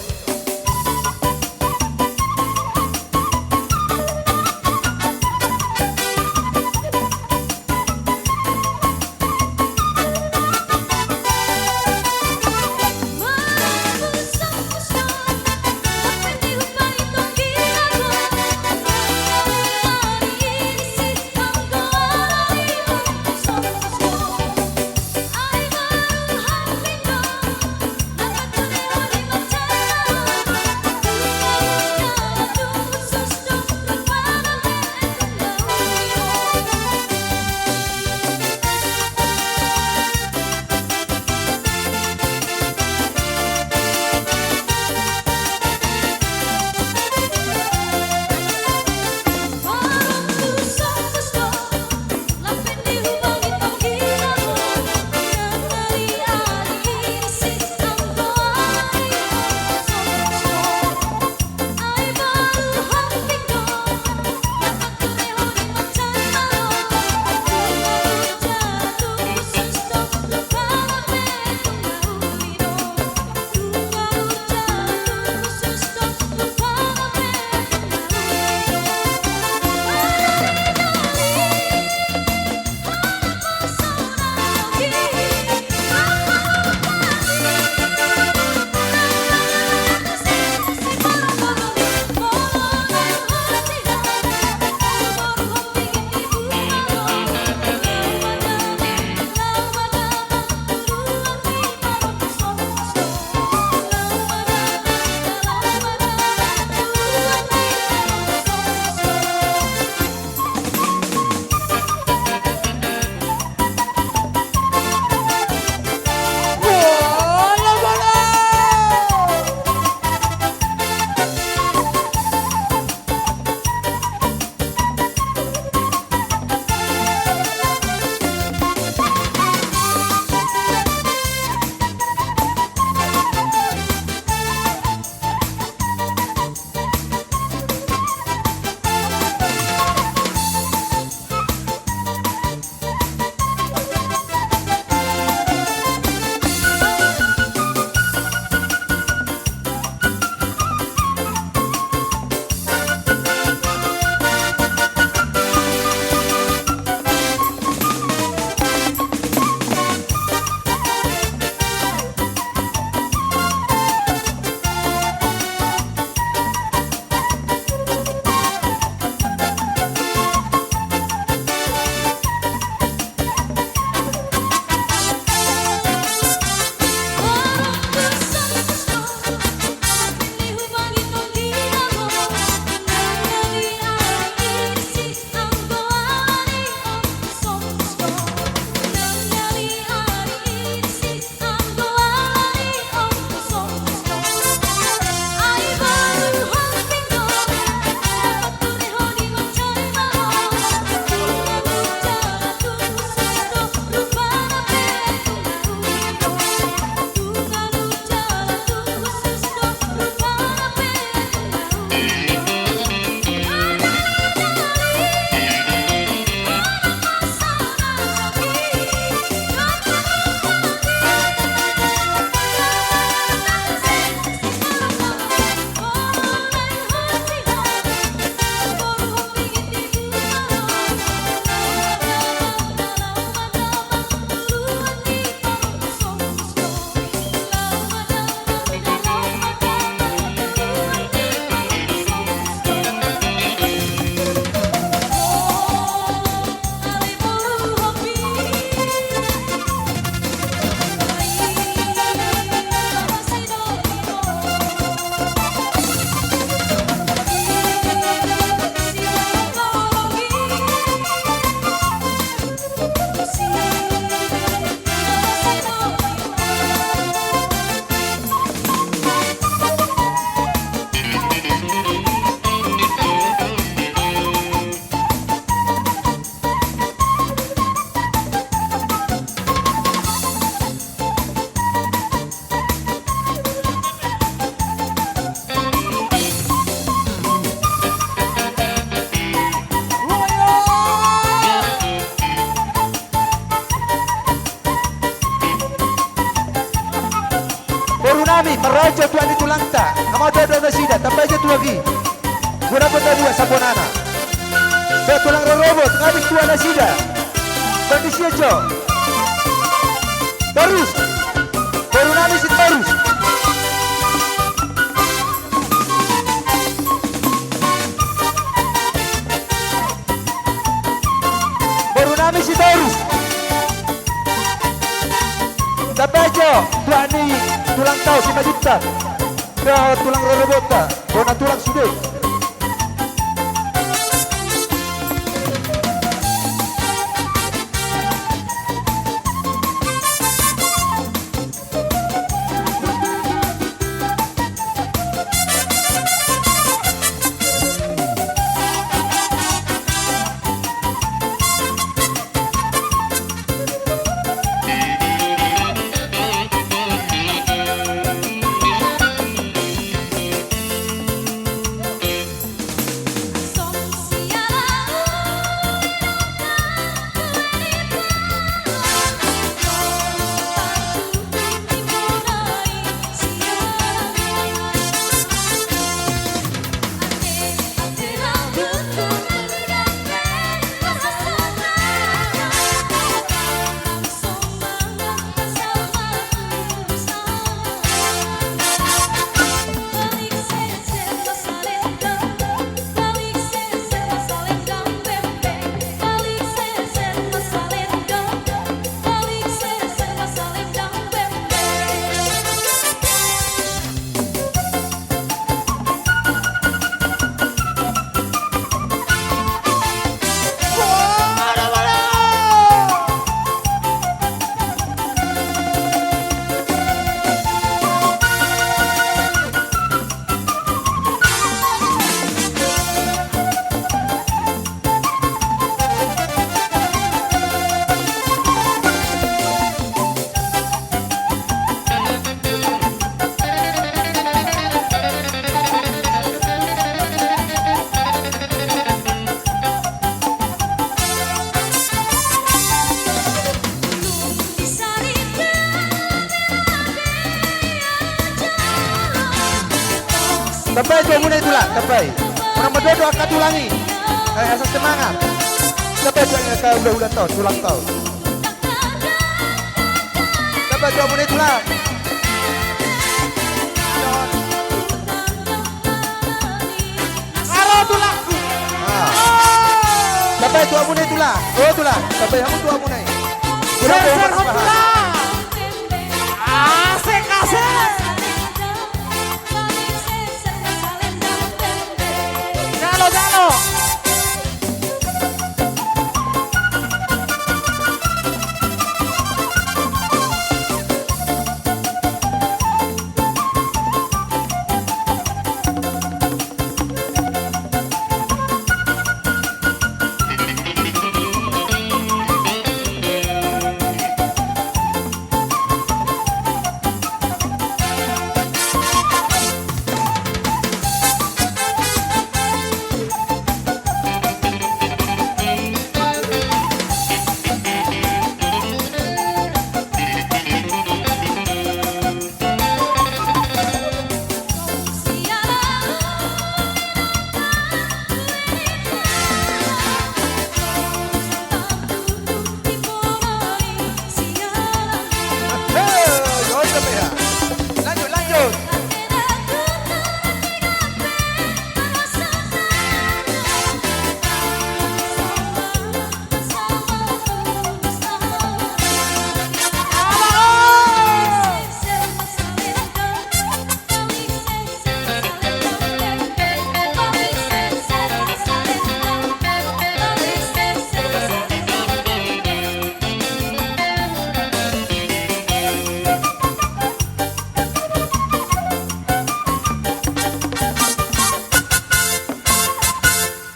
Nami marroha jo tuak ni tulangta, nga madodo nasida, tambai jo tuak i. Bona pota dua saponana. Dohot tulang rorobot, ngamuk tuak nasida. Kondisi jo. Torus. Boru nami Sitorus. Boru nami Sitorus. Tambai jo tuak ni tulangta on Simanjuntak. Dohot tulang rorobotta, bona tulang sude. Tambai jo hamuna i tulang, tambai. Unang madodo angka tulang i. Ai asa semangat. Tambai jo angka hulahulanta on, tulangta on. Tambai jo hamuna i tulang. Aro tulangku. Ah. Tambai jo hamuna i tulang. O tulang, tambai hamu jo hamuna i. Geser hamu tulang. Asik, asik. Jalo, jalo.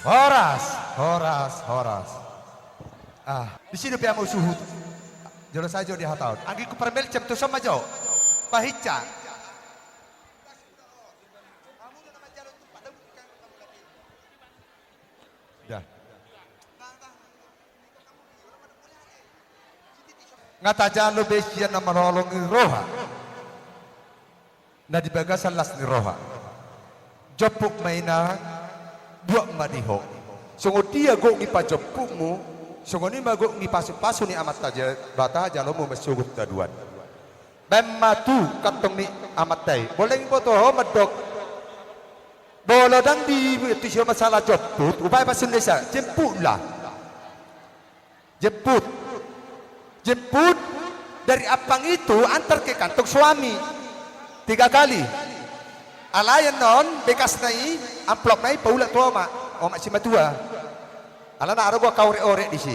Horas, horas, horas. Ah, disi dope hamu suhut. Jolo sajo di hataon. Anggi ku parmel cem tu soma jo. Pahinca. Dah. Nga tajalo be sian na marholong ni roha. Na di bagasan las ni roha. Jomput ma inang, buat ma di ho. Songon dia gok ni pajomputmu, songon i ma gok ni pasupasu ni Amanta Debata jaloonmu marsogot haduan. Baen ma tu kantong ni amanta i. Molo dang diboto ho mandok, molo dang di, tu si ho masalah jomput, upa i pasun desa, jemputlah. Jemput. Jemput dari ampang itu antar ke kantong suami. Tiga kali. Alai annon bekasna i, amplopna i paulak tu omak, omak simatua. Alana adong angka orek-orek disi.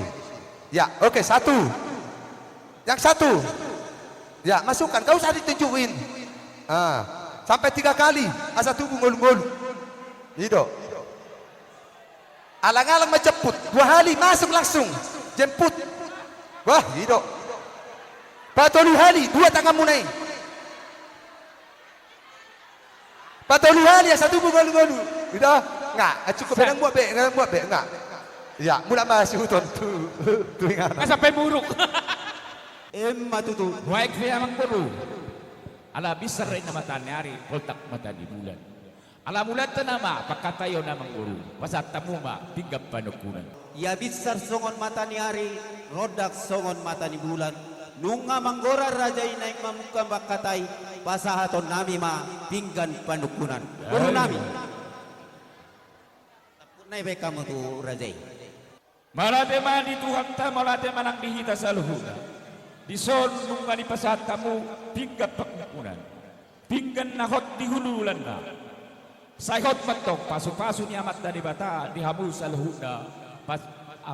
Ya, oke, satu. Yang satu. Ya, masukkan, gak usah ditunjukin. Ah, sampai tiga kali, asa tubu ngolu-ngolu. I do. Alang-alang ma jemput, dua hali masuk langsung, jemput. Wah, i do. Patolu hali, dua tanganmuna i. Patolu hali, asa tubu ngolu-ngolu. I do, nga, cukup. Sa- dang muat be, dang muat be, nga. Ya, mulak ma suhuton tu, tu inganan. Asa pe muruk. Emma tutu. Baik pe amangboru. Ala binsar inna mata ni ari, poltak mata ni bulan. Ala mulanta nama pangkataion amangboru, pasahat hamu ma pinggan panungkunan. Ia binsar songon mata ni ari, rondang songon mata ni bulan. Nunga manggorar raja i naeng mamungka pangkatai, pasahaton nami ma pinggan panungkunan. Boru nami. Tampukna i baen hamu tu raja i. Mauliate ma di Tuhanta, mauliate ma nang di hita saluhutna. Dison nunga dipasahat hamu pinggan panungkunan. Pinggan na hot di huluhulanna. Sai hot ma antong pasupasu ni Amanta Debata di hamu saluhutna, pas,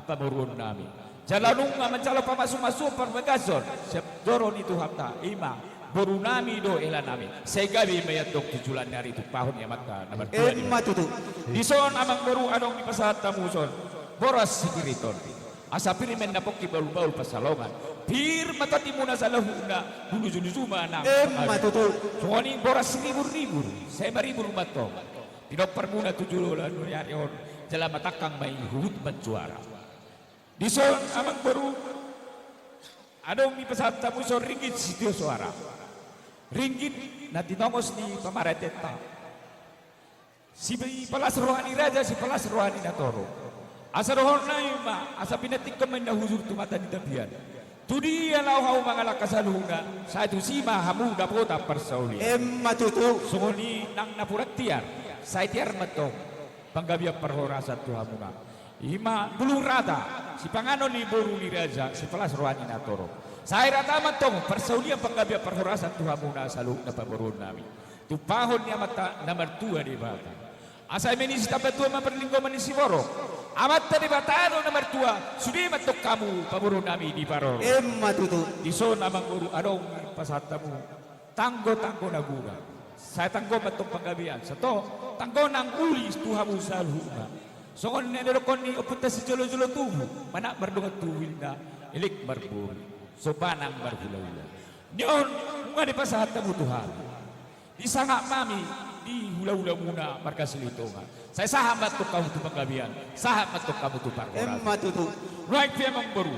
pamoruon nami. Jala nunga manjalo pamasumasuon parbagason sian joro ni Tuhanta, i ma boru nami dohot hela nami. Sai gabe ma i antong tu joloan ni ari tumpahon ni Amanta na martua. Emma tutu. Dison amangboru adong dipasahat hamu dison boras sipir ni tondi. Asa pir ma inna pongki bahulbahul pansalongan. Pir ma tondimuna saluhutna, bulujuluju ma nang. Emma tutu. Songon i boras siriburribur, sai maribur ma antong pinomparmuna tu joloan ni ari on, jala matangkang ma i huhut manjuara. Dison amangboru adong dipasahat hamu dison ringgit sitio soara. Ringgit na tinongos ni pamaretenta. Sipalas roha ni raja, sipalas roha ni natorop. Asa dohononna i ma, asa pinantikhon ma inna hujur tu mata ni tapian. Tu dia laho hamu mangalangka saluhutna, sai tusi ma hamu dapotan parsaulian. Emma tutu. Songon i nang napuran tiar, sai tiar ma antong panggabean parhorasan tu hamuna. I ma bulung rata, sipanganon ni boru ni raja, sipalas roha ni natorop. Sai rata ma antong parsaulian panggabean parhorasan tu hamuna saluhutna pamoruon nami. Tumpahon ni Amanta na martua Debata. Asa i ma nisi tambatua ma parlinggoman ni siborok. Amanta Debata do na martua, sude ma antong hamu pamoruon nami diparorot. Emma tutu. Dison amangboru adong dipasahat hamu tanggo-tanggo na guna. Sai tanggo ma antong panggabean, sai tanggo nang uli tu hamu saluhutna. Songon na nidokhon ni ompunta sijolojolo tubu, manat mardongan tubu ninna, elek marboru, sopa nang marhulahula. Ni on nunga dipasahat hamu tu hami. Disangap ma hami di hulahulamuna marga Silitonga. Sai sahat ma antong hamu tu panggabean, sahat ma antong hamu tu parhorasan. Emma tutu. Nuaeng pe amangboru,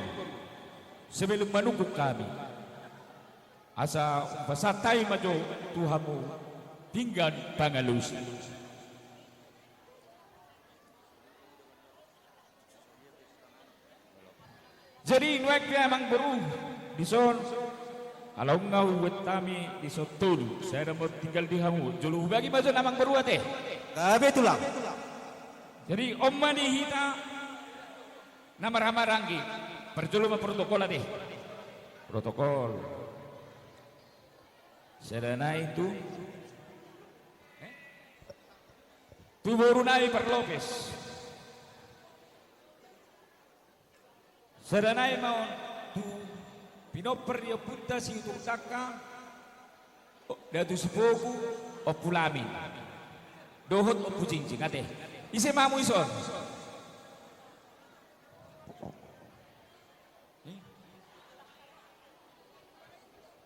sebelum manungkun hami, asa pasahat hami ma jo tu hamu pinggan pangalusi. Jadi nuaeng pe amangboru, dison, ala nunga hubuat hami dison tolu, sada ma tinggal di hamu, jolo hubagi ma jo amangboru ate. Gabe tulang. Jadi on ma di hita na marhamaranggi, parjolo ma protokol ate. Protokol. Sada nai tu, eh? Tu boru nai parlopes. Sada nai ma on tu pinompar ni ompunta si Utung Dangka, o, Datu Sipoku, Ompu Lamin. Dohot Ompu Jingjing, ate. Ise ma hamu dison?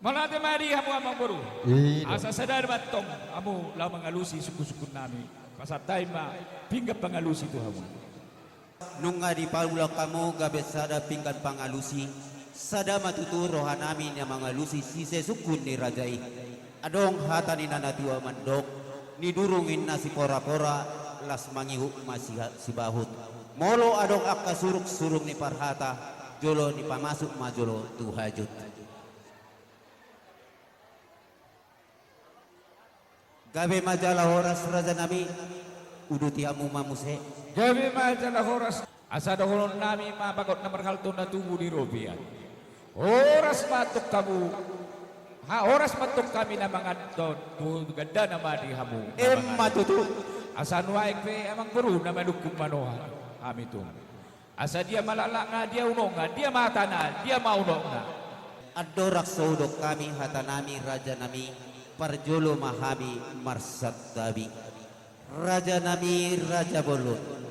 Mauliate ma di hamu amangboru. Asa sada ma antong hamu laho mangalusi sungkunsungkun nami. Pasahat hami ma pinggan pangalusi tu hamu. Nunga dipaulak hamu gabe sada pinggan pangalusi. Sada ma tutu roha nami na mangalusi sisungkunsungkun ni raja i. Adong hata ni na natua mandok, nidurung inna sikorakora, las mangihut ma siha-, sibahut. Molo adong angka surungsurung ni parhata, jolo nipamasuk ma jolo tu hajut. Gabe ma jala horas, rajanami, uduti hamu ma muse. Gabe ma jala horas. Asa dohononnami ma bagot na marhalto na tubu di robean. Horas ma antong hamu. Ha, horas ma antong hami na mangan, tu gandana ma di hamu na mangan. Emma tutu. Asa nuaeng pe amangboru na manungkun manoha hami tu. Asa dia ma laklakna, dia unokna, dia ma hatana, dia ma unokna. Andorang so hudok hami hatanami, rajanami, parjolo ma hami marsantabi. Rajanami, raja bolon.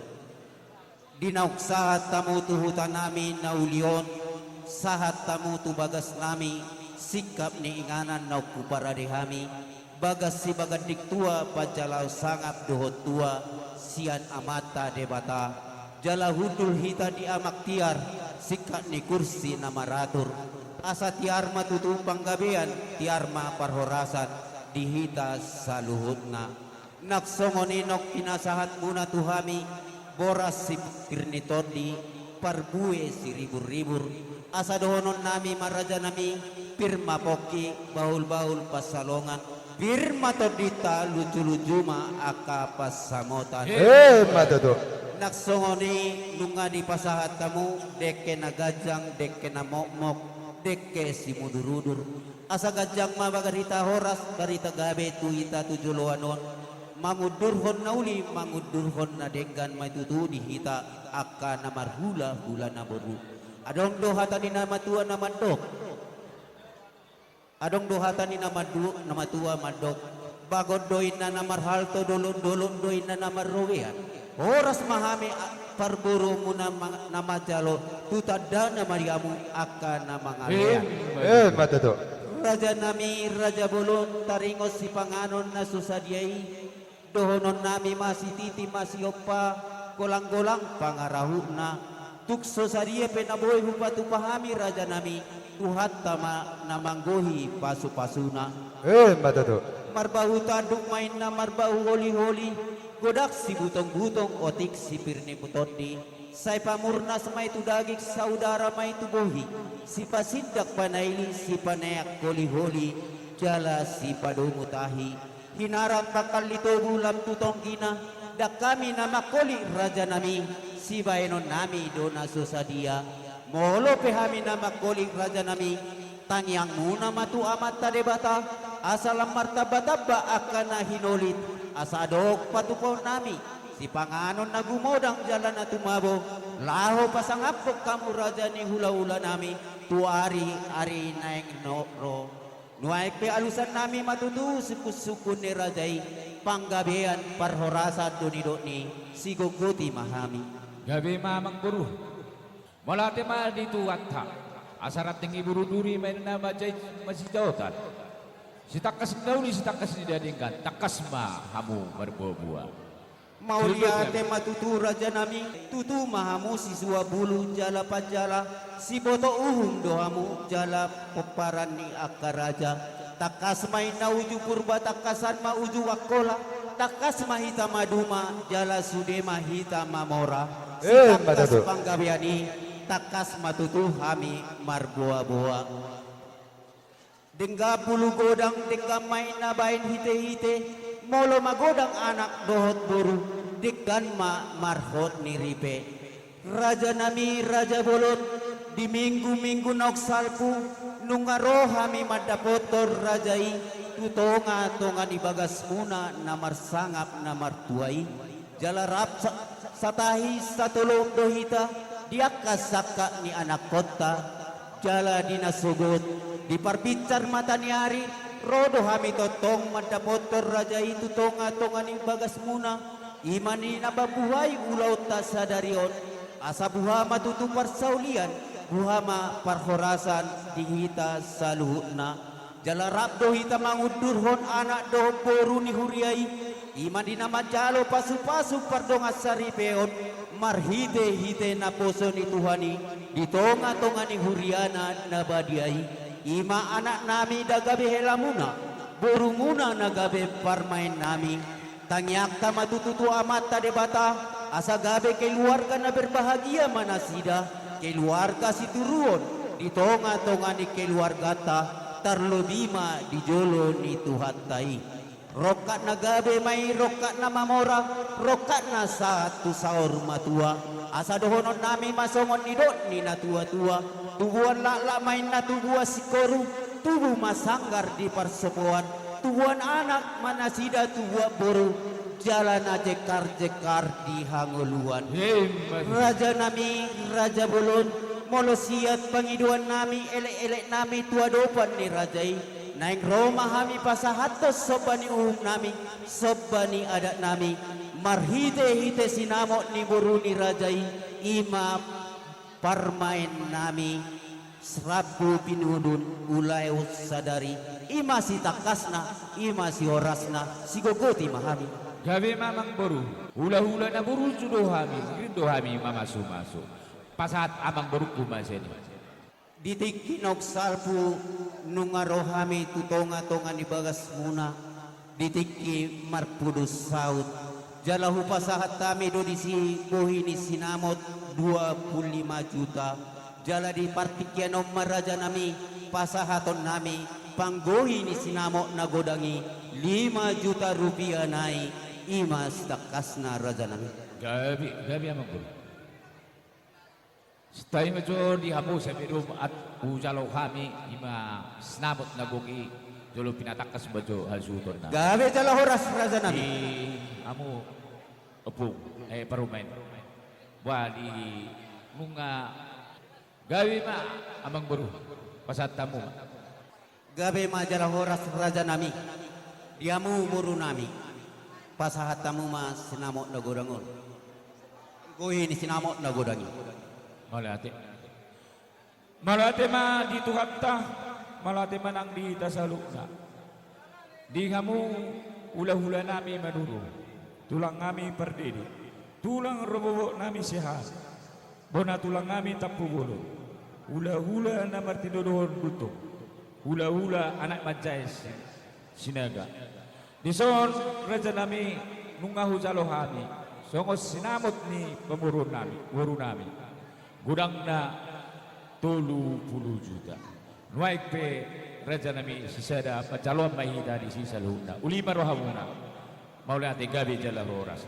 Di naung sahat hamu tu hutanami na uli on, sahat hamu tu bagasnami, singkap ni inganan naung huparade hami, bagas sibaganding tua, panjalaon sangap dohot tua, sian Amanta Debata, jala hundul hita di amang tiar, singkat ni kursi na maratur. Asa tiar ma tutu panggabean, tiar ma parhorasan, di hita saluhutna. Nang songon i nang pinasahatmuna tu hami, boras sipir ni tondi, parbue siriburribur, asa dohononnami ma rajanami, pir ma pongki, bahulbahul pansalongan, pir ma tondinta, lunjulunju ma angka pansamotan. Emma tutu. Nang songon i nunga dipasahat hamu, dengke na ganjang, dengke na mokmok, dengke simudurudur. Asa ganjang ma barita horas, barita gabe tu hita tu joloan on, mangundurhon na uli, mangundurhon na denggan ma i tutu di hita angka na marhulahula na boru. Adong do hata ni na matua na mandok. Adong do hata ni na madu-, na matua mandok. Bagot do inna na marhalto, dolondolon do inna na marrobean. Horas ma hami a-, parborumuna ma-, na manjalo, tu tandana ma di hamu angka na mangabean. Emma tutu. Rajanami, raja bolon, taringot sipanganon na so sadia i, dohononnami ma sititi ma siompa, golanggolang pangarahutna. Tung so sadia pe na boi hupatupa hami rajanami, Tuhanta ma na manggohi pasupasuna. Emma tutu. Marbahu tanduk ma inna marbahu holiholi, godang sibutongbutong otik sipir ni tondi. Sai pamurnas ma i tu daging, saudara ma i tu bohi, sipasindak panaili, sipaneak holiholi, jala sipadomu tahi. Hinaran pangkal ni tobu lam tu tonggina, ndang hami na mangholit rajanami, sibahenonnami do na so sadia. Molo pe hami na mangholit rajanami, tangiangmuna ma tu Amanta Debata, asa lam martambatamba angka na hinolit, asa adong patupaonnami, sipanganon na gumodang jala na tumabo, laho pasangaphon hamu raja ni hulahulanami, tu ariari naeng ro. Nuaeng pe alusannami ma tutu sungkunsungkun ni raja i, panggabean parhorasan do nidok ni, sigoggoti ma hami. Gabe ma amangboru. Mauliate ma di Tuhanta. Asa ranting ni buru duri ma inna manjait masijaotan. Sitangkas ni na uli, sitangkas ni na denggan, tangkas ma hamu marboaboa. Mauliate ma tutu rajanami, tutu ma hamu sisuabulu jala panjala, siboto uhum do hamu jala pomparan ni angka raja. Tangkas ma inna uju Purba, tangkasan ma uju Angkola, tangkas ma hita maduma jala sude ma hita mamora. Emma tutu. Sitangkas panggabean i, tangkas ma tutu hami marboaboa. Denggan bulu godang, denggan ma inna baen hitehite, molo magodang anak dohot boru, denggan ma marhot ni ripe. Rajanami, raja bolon, di minggu-minggu naung salpu, nunga ro hami mandapothon raja i, tu tongatonga ni bagasmuna na marsangap na martua i. Jala rap sa-, satahi satolop do hita, di angka sangkap ni anakkonta. Jala di na sogot, di parbinsar mata ni ari, ro do hami tongtong mandapothon raja i tu tongatonga ni bagasmuna, i ma na mambuhai ulaonta sadari on, asa buha ma tutu parsaulian, buha ma parhorasan di hita saluhutna. Jala rap do hita mangundurhon anak dohot boru ni huria i, i ma na manjalo pasupasu pardongansaripeon, marhitehite naposo ni Tuhan i, di tongatonga ni huriana na badia i, i ma anaknami da gabe helamuna, Borumuna na gabe parumaennami, tangiangta ma tutu tu Amanta Debata, asa gabe keluarga na berbahagia ma nasida, keluarga situruon di tongatonga ni keluarganta, tarlobi ma di jolo ni Tuhanta i. Rongkap na gabe ma i rongkap na mamora, rongkap na sahat tu saur matua. Asa dohononnami ma songon nidok ni natuatua: Tubuan laklak ma inna tubuan singkoru, tubu ma sanggar di parsopoan, tubuan anak ma nasida tubuan boru, jala na jengkarjengkar di hangoluan. Emma tutu. Rajanami, raja bolon, molo siat pangidoannami, elekeleknami tu adopan ni raja i, naeng ro ma hami pasahathon somba ni uhumnami, somba ni adatnami, marhitehite sinamot ni boru ni raja i, i ma parumaennami, rambu pinudun, ulaon sadari, i ma sitangkasna, i ma sihorasna, sigogoti ma hami. Gabe ma, amangboru. Hulahula na burju do hami, mangirim do hami mamasumasu. Pasahat amangborungku ma sian i. Di tingki naung salpu nunga ro hami tu tongatonga ni bagasmuna, di tingki marpudun saut. Jala hupasahat hami do disi bohi ni sinamot dua pulu lima juta. Jala di partingkian on ma, rajanami, pasahatonnami panggohi ni sinamot na godang i, lima juta rupiah nai, i ma sitangkasna, rajanami. Gabe, gabe, amangboru. Sai ma jo di hamu sahat do, at hujalo hami i ma sinamot na gok i, jolo pinatangkas ma jo hasuhutonna. Gabe jala horas, rajanami. Di hamu, ompung, eh, parumaen. Bah, di nunga. Gabe ma, amangboru, pasahat hamu ma. Gabe ma jala horas, rajanami. Di hamu, borunami, pasahat hamu ma sinamot na godang on. Panggohi ni sinamot na godang i. Mauliate. Mauliate ma di Tuhanta, mauliate ma nang di hita saluhutna. Di hamu hulahulanami Maduro, tulangnami Pardede, tulang rorobotnami Sihar, bona tulangnami Tampubolon, hulahula na martinodohon Gultom, hulahula anak manjae Si-, Sinaga. Dison, rajanami, nunga hujalo hami songon sinamot ni pamoruonnami, borunami, godangna tolu pulu juta. Nuaeng pe, rajanami, sisada panjaloan ma hita disi saluhutna. Uli ma rohamuna. Mauliate, gabe jala horas.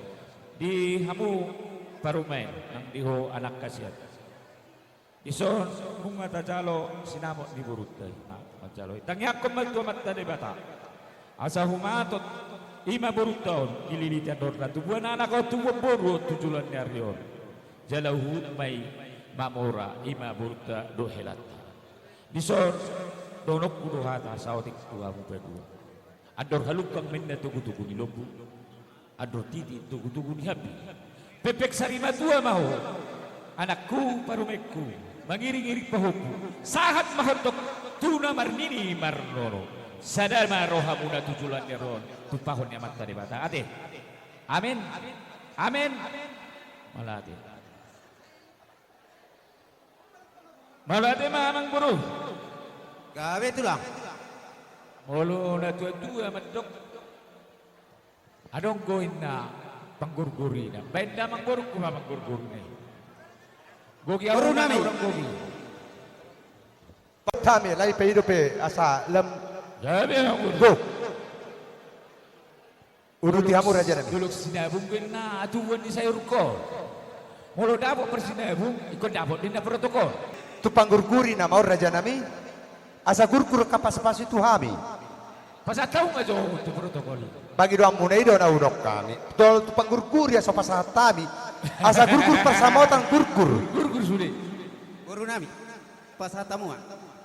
Di hamu parumaen, nang di ho anak hasian. Dison nunga tajalo sinamot ni borunta i. Nah, manjalo i. Tangiangkon ma tu Amanta Debata, asa humatot i ma borunta on, dililiti andorna, tubuan anak on, tubuan boru on tu joloan ni ari on. Jala huhut ma i mamora, i ma borunta dohot helanta. Dison, dohononku do hata saotik tu hamu padua. Andor halungkang ma inna togutogu ni lombu, andor titi togutogu ni hambing. Pempek sari matua ma ho, anakku, parumaenku, mangiringiring pahompu, sahat ma ho antong tu na marnini marnono. Sada ma rohamuna tu joloan ni ari on, tumpahon ni Amanta Debata. Ate. Amen. Amen. Mauliate. Mauliate ma, amangboru. Gabe, tulang. Molo natuatua mandok, adong do inna panggurgurina. Baen da amangborungku ma panggurgurina i. Gogi ahu, borunami, na hurang gogi. Hami, alai paido pe asa lam. Gabe, amangboru. Go. Uduti hamu, rajanami. Dolok sinabung do inna atubuan ni sayur on. Molo dapot parsinabung, ingkon dapot do inna protokol. Tu panggurguri nama on, rajanami, asa gurgur angka pasupasu i tu hami. Pasahat hamu ma jo tu protokol i. Pangidoanmuna i do na hudok hami. Tol tu panggurguri asa pasahat hami. Asa gurgur parsamotan, gurgur. Gurgur sude. Borunami. Pasahat hamu ma.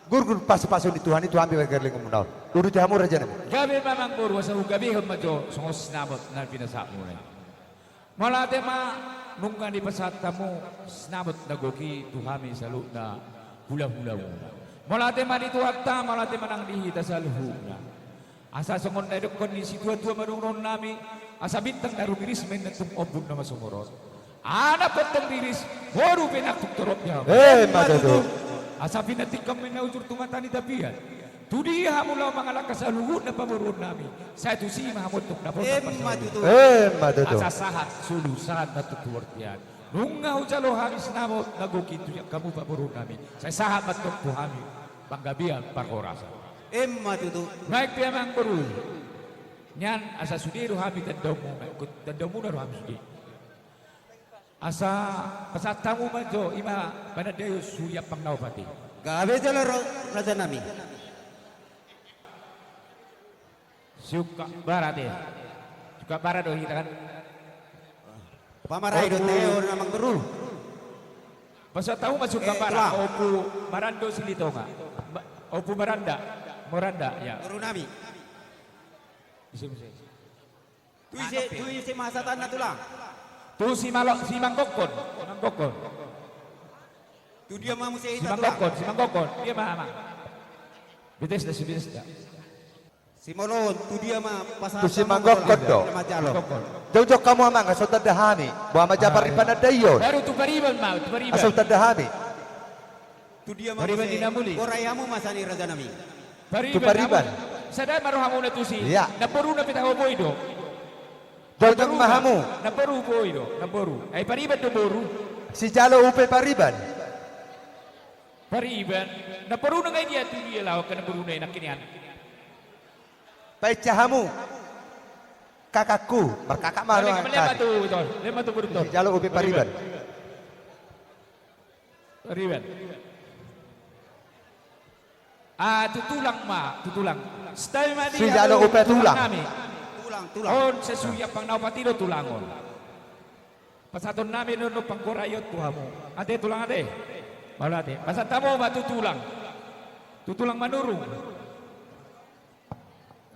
Gurgur pasupasu ni Tuhan i tu hami, baen garlingonmuna on. Uduti hamu, rajanami. Gabe ma, amangboru, asa hugabehon ma jo songon sinamot na pinasahatmuna i. Mauliate ma, nunga dipasahat hamu sinamot na gok i tu hami saluhutna hulahulamuna. Mauliate ma di Tuhanta, mauliate ma nang di hita saluhutna. Asa songon na nidokkon ni situatua ma dohononnami, asa bintang na rumiris ma inna tung ombun na masomor on. Anak pe antong riris, boru pe nang tung torop ni hamu. Emma tutu. Asa pinantikhon ma inna hujur tu mata ni tapian. Tu dia hamu laho mangalangka saluhutna pamoruonnami, sai tusi ma hamu antong dapotan. Emma tutu. Emma tutu. Asa sahat solu, sahat ma tutu bortian. Nunga hujalo hami sinamot na gok i tu angka hamu pamoruonnami, sai sahat ma antong tu hami panggabean parhorasan. Emma tutu. Baik pe amangboru. Nian asa sude do hami tandaonmuna, tandaonmuna do hami sude. Asa pasahat hamu ma jo, i ma panandaion suhi ampang na opat i. Gabe jala ro, rajanami. Siungkap bara te. Siungkap bara do hita kan. Pamarai do. Ompu, te on amangboru. Pasahat hamu ma siungkap bara. Eh, tulang. Ompu Marando Silitonga. Ma-, Ompu Maranda. Moranda, ya. Borunami. Ise, ise. Tu ise, tu ise ma hasahatanna, tulang? Tu si Malo, si Manggokkon, si Manggokkon. Tu dia ma muse hita, tulang? Si Manggokkon, si Manggokkon. Dia ma, ma. Betes da, si betes da. Si Molo on, tu dia ma pasahat? Tu si Manggokkon do. Manggokkon. Jongjong hamu amang, asa hutanda hami. Boha ma jala panandaion. Baru tu Pariban ma, tu Pariban. Asa hutanda hami. Tu dia ma Pariban muse? Di na muli. Borai hamu ma sian i, rajanami. Pariban. Tu Pariban. Sada ma rohamuna tusi. Iya. Namboruna pe tahu boi do. Jongjong ma hamu. Namboru boi do, namboru. Ai Pariban do boru. Sijalo upa Pariban. Pariban. Namboruna nunga i dia tu dia laho angka namboruna i nangkin i an. Painsa hamu. Kakakku, markakak ma. Lema tu, lema tu boru. Sijalo upa Pariban. Pariban. Ah, tu tulang ma, tu tulang. Stai ma di. Sijalo upa tulang. Tulang, tulang. On sai suhi ampang na opat i do tulang on. Pasahatonnami do nuaeng panggora i on tu hamu. Ate tulang ate. Mauliate. Pasahat hamu ma tu tulang. Tu tulang Manurung.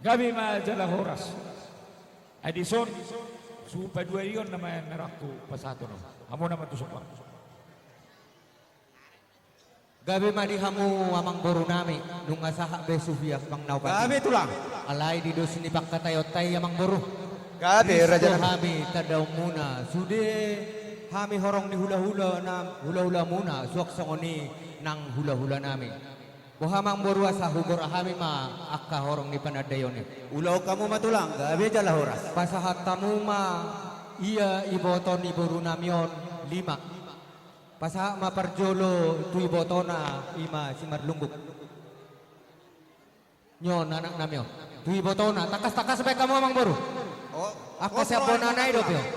Gabe ma jala horas. Ai dison, suhut paduahon i on nama na rohangku pasahaton on. Hamu nama tu somba. Gabe ma di hamu amangborunami, nunga sahat be suhi ampang na opat i. Gabe tulang. Alai di dos ni pangkataionta i amangboru. Gabe rajanami. Hami tandaonmuna, sude hami horong ni hulahula na, hulahulamuna, suang songon i nang hulahulanami. Boha amangboru asa hugora hami ma angka horong ni panandaion i. Ulahon hamu ma tulang, gabe jala horas. Pasahat hamu ma ia iboto ni borunami on lima. Pasahat ma parjolo tu ibotona, i ma si Marlungguk. Ni on anaknami on. Tu ibotona, tangkas-tangkas baen hamu amangboru. Oh, angka siambonana i dope on.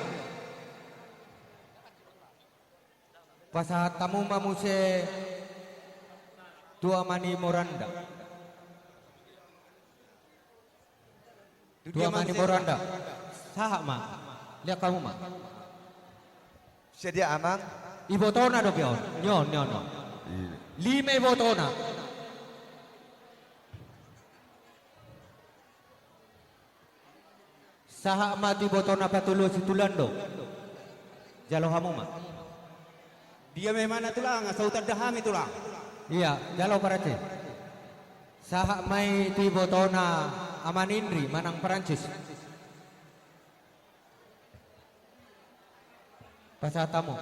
Pasahat hamu ma muse tu ama ni Moranda. Tu ama ni Moranda. Sahat ma. Lihat hamu ma. Sadia amang? Ibotona dope on. Ni on, ni on, ni on. Lima ibotona. Sahat ma tu ibotona patoluhon si Tulando. Jalo hamu ma. Dia ma ibana tulang, asa hutanda hami tulang. Ia, jalo Parancis. Sahat ma i tu ibotona ama ni Indri manang Parancis. Pasahat hamu.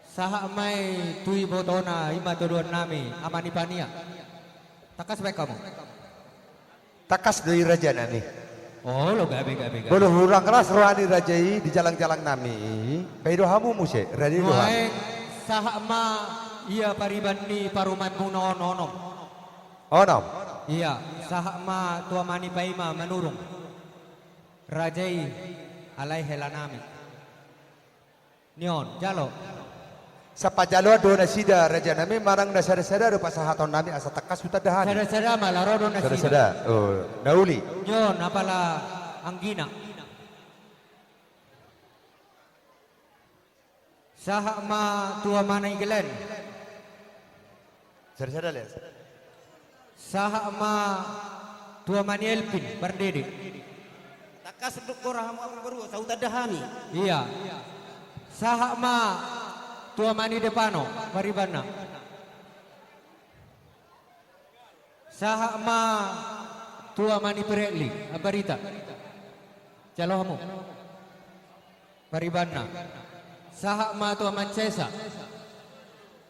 Sahat ma i tu ibotona, i ma todoannami, ama ni Pania. Tangkas baen hamu. Tangkas do i rajanami. Olo, gabe, gabe, gabe. Molo hurang las roha ni raja i di jalang-jalangnami, baen do hamu muse, rade do hamu. Nuaeng sahat ma ia pariban ni parumaenmuna on onom. Onom. Ia, sahat ma tu ama ni Paima Manurung. Raja i, alai helanami. Ni on, jalo. Sipajaloan do nasida rajanami, manang na sada-sada do pasahatonnami asa tangkas hutanda hami. Sada-sada ma, ala ro do nasida. Sada-sada. Oh, na uli. Ni on, apala anggina. Sahat ma tu ama ni Glenn. Sada-sada, Les. Sahat ma tu ama ni Elvin, Pardede. Tangkas do hugora hamu amangboru, asa hutanda hami. Ia. Sahat ma tu ama ni Depano, paribanna. Sahat ma tu ama ni Piretli, Ambarita. Jalo hamu. Paribanna. Sahat ma tu ama ni Sesa.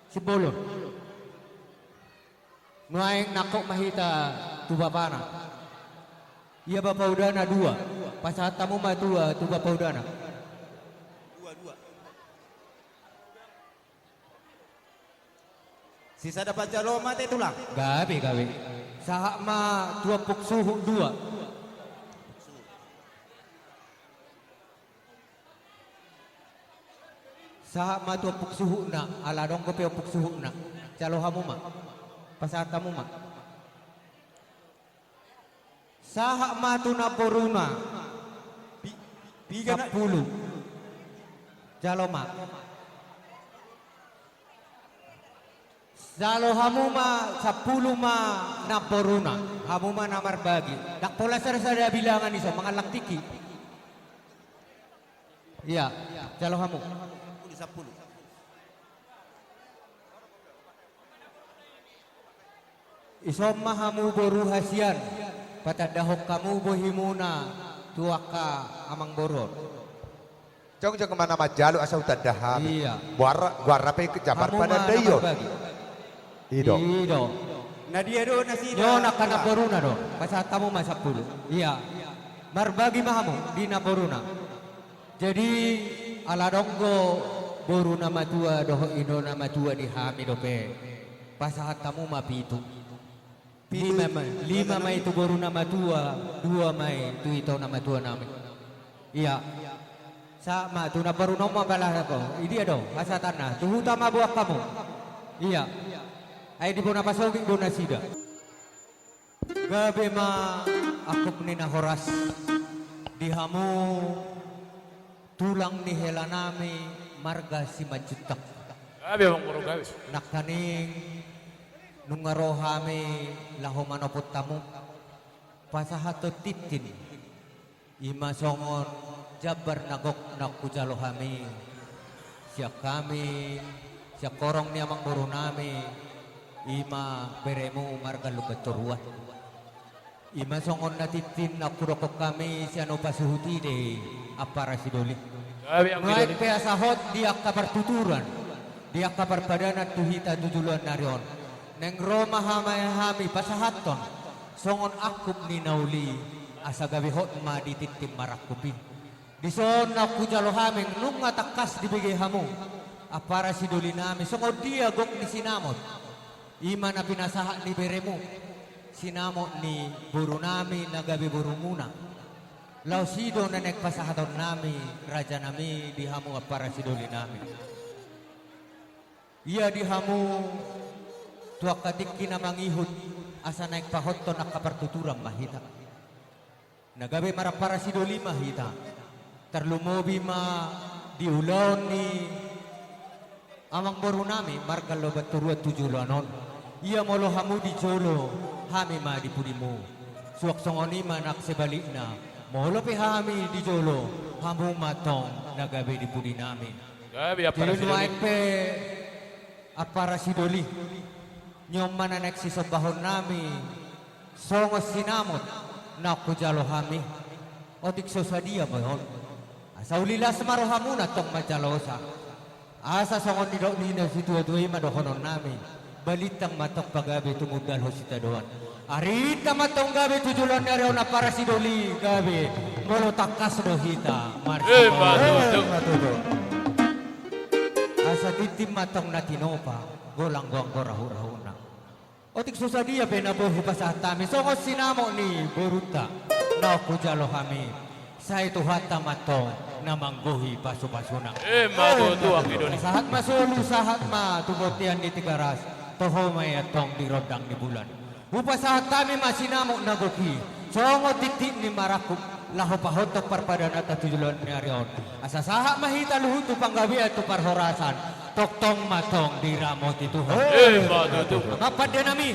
Simbolon. Nuaeng nangkok ma hita Tu bapana. Ia bapa udana dua. Pasahat hamu ma dua tu bapa udana. Sisada panjalo ma te tulang. Gabe, gabe. Sahat ma tu ompung suhut dua. Sahat ma tu ompung suhutna, ala adong dope ompung suhutna. Jalo hamu ma. Pasahat hamu ma. Sahat ma tu namboruna. Pi-, piga na- Sampulu. Jalo ma. Jalo hamu ma, sampulu ma namboruna. Hamu ma na marbagi. Ndang pola sada-sada bilangan i, so mangallang tingki. Ia, jalo hamu. Sampulu, sampulu. Ison ma hamu boru hasian, patandahon hamu bohimuna tu angka amangboru on. Jongjong ma na manjalo asa hutanda hami. Ia. Goar, goarna pe jambar panandaion. Hamu ma na marbagi. I do. I do. Na dia do nasida? Nyo na angka namboruna do. Pasahat hamu ma sampulu. Ia. Marbagi ma hamu di namboruna. Jadi, ala adong do boru na matua dohot ino na matua di hami dope, pasahat hamu ma pitu. Pitu. Lima ma, lima ma i tu boru na matua, dua ma i tu ito na matua nami. Ia. Sahat ma tu namboruna on ma pala ho. Idia do pasahatanna? Tu huta ma boan hamu. Ia. Ai di bona pasogit do nasida. Gabe ma angkup ni na horas di hamu tulang ni hela nami marga Simanjuntak. Gabe, amangboru, gabe. Nangkaning nunga ro hami laho manopot hamu, pasahathon tintin. I ma songon jambar na gok na hujalo hami, sian hami, sian horong ni amangboru nami, i ma beremu marga Lumbantoruan. I ma songon na tintin na hudokhon hami sian upa suhut i do i, ampara sidoli. Gabe, amang sidoli. Nuaeng pe asa hot di angka partuturan, di angka parpadanan tu hita tu joloan ni ari on. Naeng ro ma hami, hami pasahathon songon angkup ni na uli, asa gabe hot ma di tintin marangkup i. Dison na hujalo hami, nunga tangkas dibege hamu, ampara sidoli nami, songon dia gok ni sinamot. I ma na pinasahat ni beremu, sinamot ni boru nami na gabe borumuna. Laos i do na naeng pasahaton nami, raja nami, di hamu ampara sidoli nami. Ia di hamu tu angka tingki na mangihut asa naeng pahothon angka partuturan ma hita. Na gabe marampara sidoli ma hita. Tarlumobi ma di ulaon ni amangboru nami marga Lumbantoruan tu joloan on. Ia molo hamu di jolo, hami ma di pudimu. Suang songon i ma nang sebalikna. Molo pe hami di jolo, hamu ma tong na gabe di pudi nami. Gabe, ampara sidoli. Jadi nuaeng pe ampara sidoli, on ma na naeng sisombahon nami songon sinamot na hujalo hami. Otik so sadia ma on, asa uli las ma rohamuna tong manjalosa. Asa songon nidok ni na situatua i ma dohonon nami. Balintang ma tong pagabe tumundalhon sitadoan. Arinta ma tong gabe tu joloan ni ari on ampara sidoli gabe. Molo tangkas do hita marsipaus. Ima tutu. Ima tutu. Asa tintin ma tong na tinopa, golang do anggo rahurahuna. Otik so sadia pe na boi hupasahat hami songon sinamot ni borunta na hujalo hami. Sai Tuhanta ma tong na manggohi pasupasuna. Ima tutu, anggi doli. Sahat ma solu, sahat ma tu bontean ni Tigaras, toho ma i antong di rondang ni bulan. Hupasahat hami ma sinamot na gok i songon tintin ni marangkup laho pahothon parpadananta tu joloan ni ari on. Asa sahat ma hita luhut tu panggabean tu parhorasan. Tongtong ma tong diramoti Tuhan. Ima tutu. Amang pande nami,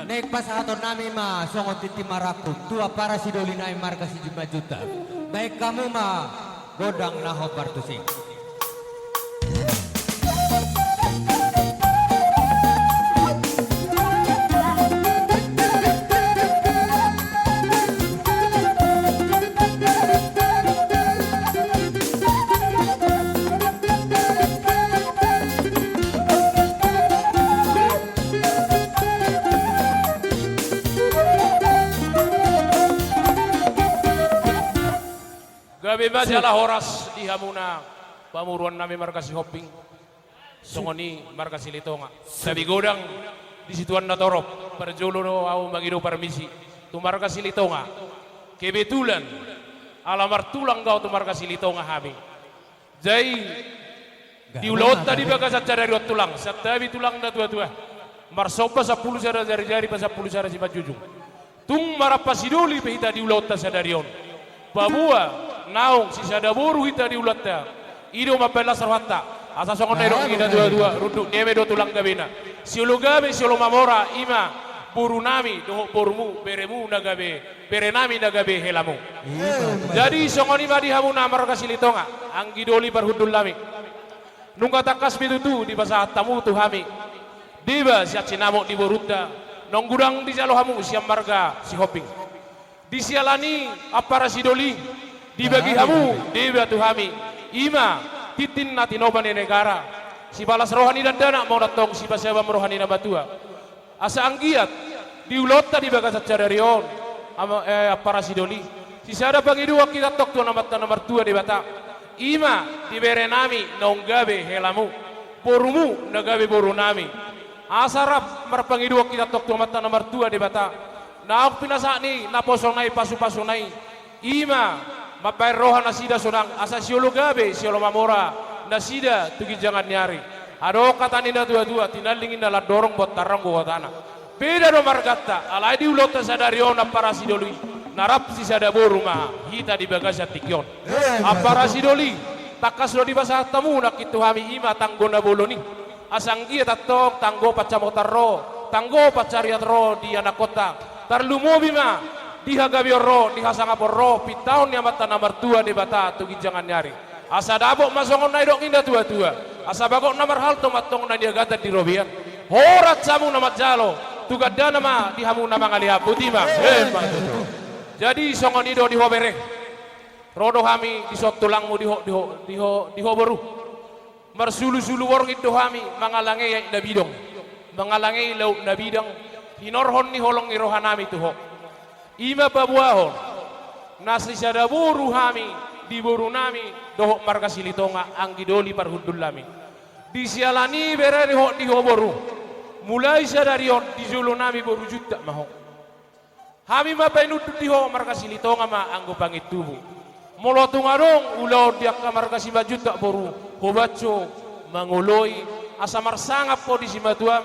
naeng pasahaton nami ma songon tintin marangkup tu ampara sidoli nami marga Simanjuntak. Baen hamu ma gondang na hombar tusi. Gabe ma jala horas di hamuna pamoruon nami marga Sihombing. Songon i marga Silitonga. Gabe godang di situan na torop. Parjolo do ahu mangido parmisi tu marga Silitonga. Kebetulan ala martulang do tu marga Silitonga hami. Jadi di ulaonta di bagasan sadari on tulang, santabi tulang na tua-tua. Marsomba sampulu sada jari-jari, pasampulu sada simanjujung. Tung marhampang sidoli pe hita di ulaonta sadari on. Paboa naung sisada boru hita di ulaonta. I do mambahen las rohanta. Asa songon na nidok ni na tua-tua, runduk ni eme do tulang gabena. Siolo gabe, siolo mamora, i ma boru nami, dohot borumu, beremu na gabe, bere nami na gabe helamu. Jadi songon i ma di hamuna marga Silitonga, anggi doli parhundul nami. Nunga tangkas be tutu dipasahat hamu tu hami deba sian sinamot ni borunta, naung godang dijalo hamu sian marga Sihombing. Di siala ni ampara sidoli, dibagi hamu deba tu hami, i ma tintin na tinopa ni negara, sipalas roha ni dakdanak mauna tong, sipasabam roha ni na matua. Asa anggiat di ulaonta di bagasan sadari on, ama, eh, ampara sidoli, sisada pangidoan hita tong tu Amanta na martua Debata, i ma di bere nami naung gabe helamu, borumu na gabe boru nami. Asa rap marpangidoan hita tong tu Amanta na martua Debata, naung pinasahat ni naposona i, pasupasona i, i ma mambahen roha nasida sonang, asa siolo gabe, siolo mamora nasida tu ginjangan ni ari. Adong hata ni na tua-tua, tinalling inna landorong, bontar ronggo hotana. Beda do marganta, alai di ulaonta sadari on ampara sidoli, na rap sisada boru ma hita di bagasan tingki on. Ampara sidoli, tangkas do dipasahat hamu nangkin tu hami, i ma tanggo na bolon i. Asa anggiat antong tanggo pansamotan ro, tanggo pansarian ro di anakkonta. Tarlumobi ma di hagabeon ro, di hasangapon ro, pintaon ni Amanta na martua Debata tu ginjangan ni ari. Asa dapot ma songon na nidok ni na tua-tua. Asa bagot na marhalto ma antong na niagatan di robean. Horas hamu na manjalo, tu gandana ma di hamu na mangalean. Boti ma. Emma tutu. Jadi songon i do di ho bere. Ro do hami dison tulangmu, di ho, di ho, di ho, di ho boru. Marsulusulu borngin do hami mangalangei aek na bidong, mangalangei laut na bidang, hinorhon ni holong ni roha nami tu ho. I ma paboahon na sisada boru hami di boru nami dohot marga Silitonga, anggi doli parhundul nami. Di siala ni bere dohot di ho boru, mulai sadari on di jolo nami boru Juntak ma ho. Hami ma painundun di ho marga Silitonga ma anggo pangintubu. Molo tung adong ulaon di angka marga Simanjuntak boru, ho bahen jo mangoloi, asa marsangap ho di simatuam,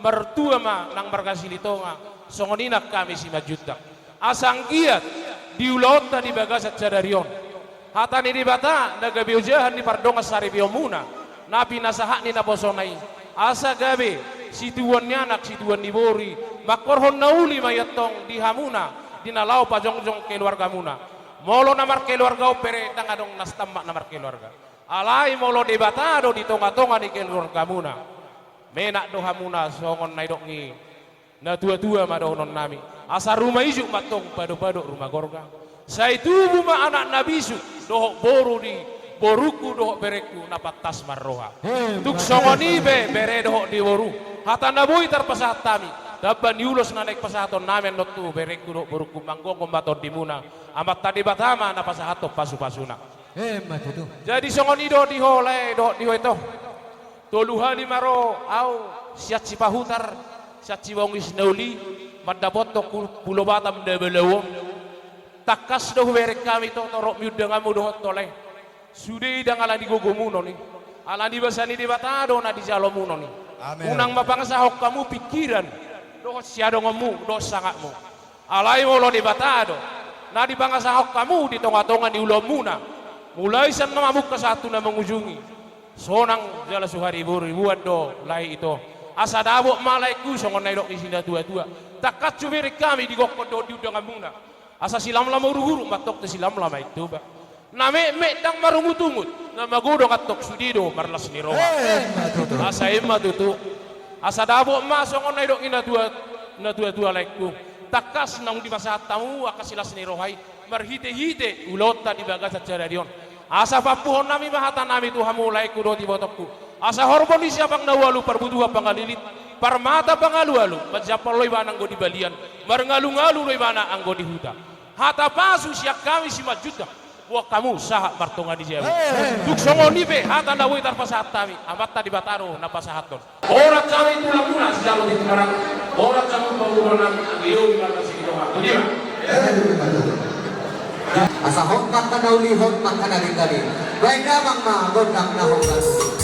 martua ma nang marga Silitonga, songon i nang hami Simanjuntak. Asa anggiat di ulaonta di bagasan sadari on, hata ni Debata na gabe ojahan ni pardongansaripeonmuna, na pinasahat ni naposona i, asa gabe situan ni anak, situan ni boru i, mangkorhon na uli ma i antong di hamuna, di na laho pajongjong keluargamuna. Molo na markeluarga on pe, ndang adong na stammat na markeluarga. Alai molo Debata do di tongatonga ni keluargamuna, menak do hamuna songon na nidok ni na tuatua ma dohonon nami. Asa ruma ijuk ma antong, padopadop ruma gorga. Sai tubu ma anak na bisuk dohot boru di borungku dohot berengku na pantas marroha. Tung songon i pe bere dohot di boru, hata na boi tarpasahat hami, tamba ni ulos na naeng pasahaton nami annon tu berengku dohot borungku, manggongom ma tondimuna, Amanta Debata ma na pasahathon pasupasuna. Emma tutu. Jadi songon i do di ho lae dohot di ho ito. Tolu hali ma ro au sian Sipahutar, sian Sibongis na Uli, mandapothon hu-, Pulo Batam na balau on. Tangkas do hubereng hami ito torop ni undanganmu dohot ho lae. Sude i ndang ala ni gogomunon i, ala ni basa ni Debata do na dijalomunon i. Amin. Unang ma pangasahon hamu pingkiran dohot siadongonmu dohot sangapmu. Alai molo Debata do na dipangasahon hamu di tongatonga ni ulaonmuna, mulai sian na mamungka sahat tu na mangujungi, sonang jala suharibu-ribuan do lae ito. Asa dapot ma laengku songon na nidok ni si natuatua, tangkas hubereng hami di gokhon dohot di undanganmuna. Asa silamlam uruhuru ma antong tu silamlam aek Toba. Na metmet ndang marungutungut, na magodang antong sude do marlas ni roha. Emma tutu. Asa emma tutu. Asa dapot ma songon na nidok ni natua, natuatua laengku, tangkas naung dipasahat hamu angka silas ni roha i marhitehite ulaonta di bagasan sadari on. Asa pampuhon nami ma hata nami tu hamu laengku dohot ibotongku, asa horbo ni siapang na ualu, parbutuhan pangalilit, parmata pangalualu, manjampal do ibana anggo di balian, marngalungalu do ibana anggo di huta. Hata pasu sian hami Simanjuntak. Boan hamu sahat martonga ni jabu. Tung songon i pe hata na boi tarpasahat hami, Amanta Debata do na pasahathon. Horas hami tulang muna sijalo di Tumarang. Horas hami pamoruon nami, anggiat i ma na sini doang. Boti ma. Asa hot angka na uli, hot angka na denggan i. Baen damang ma gondang na hot.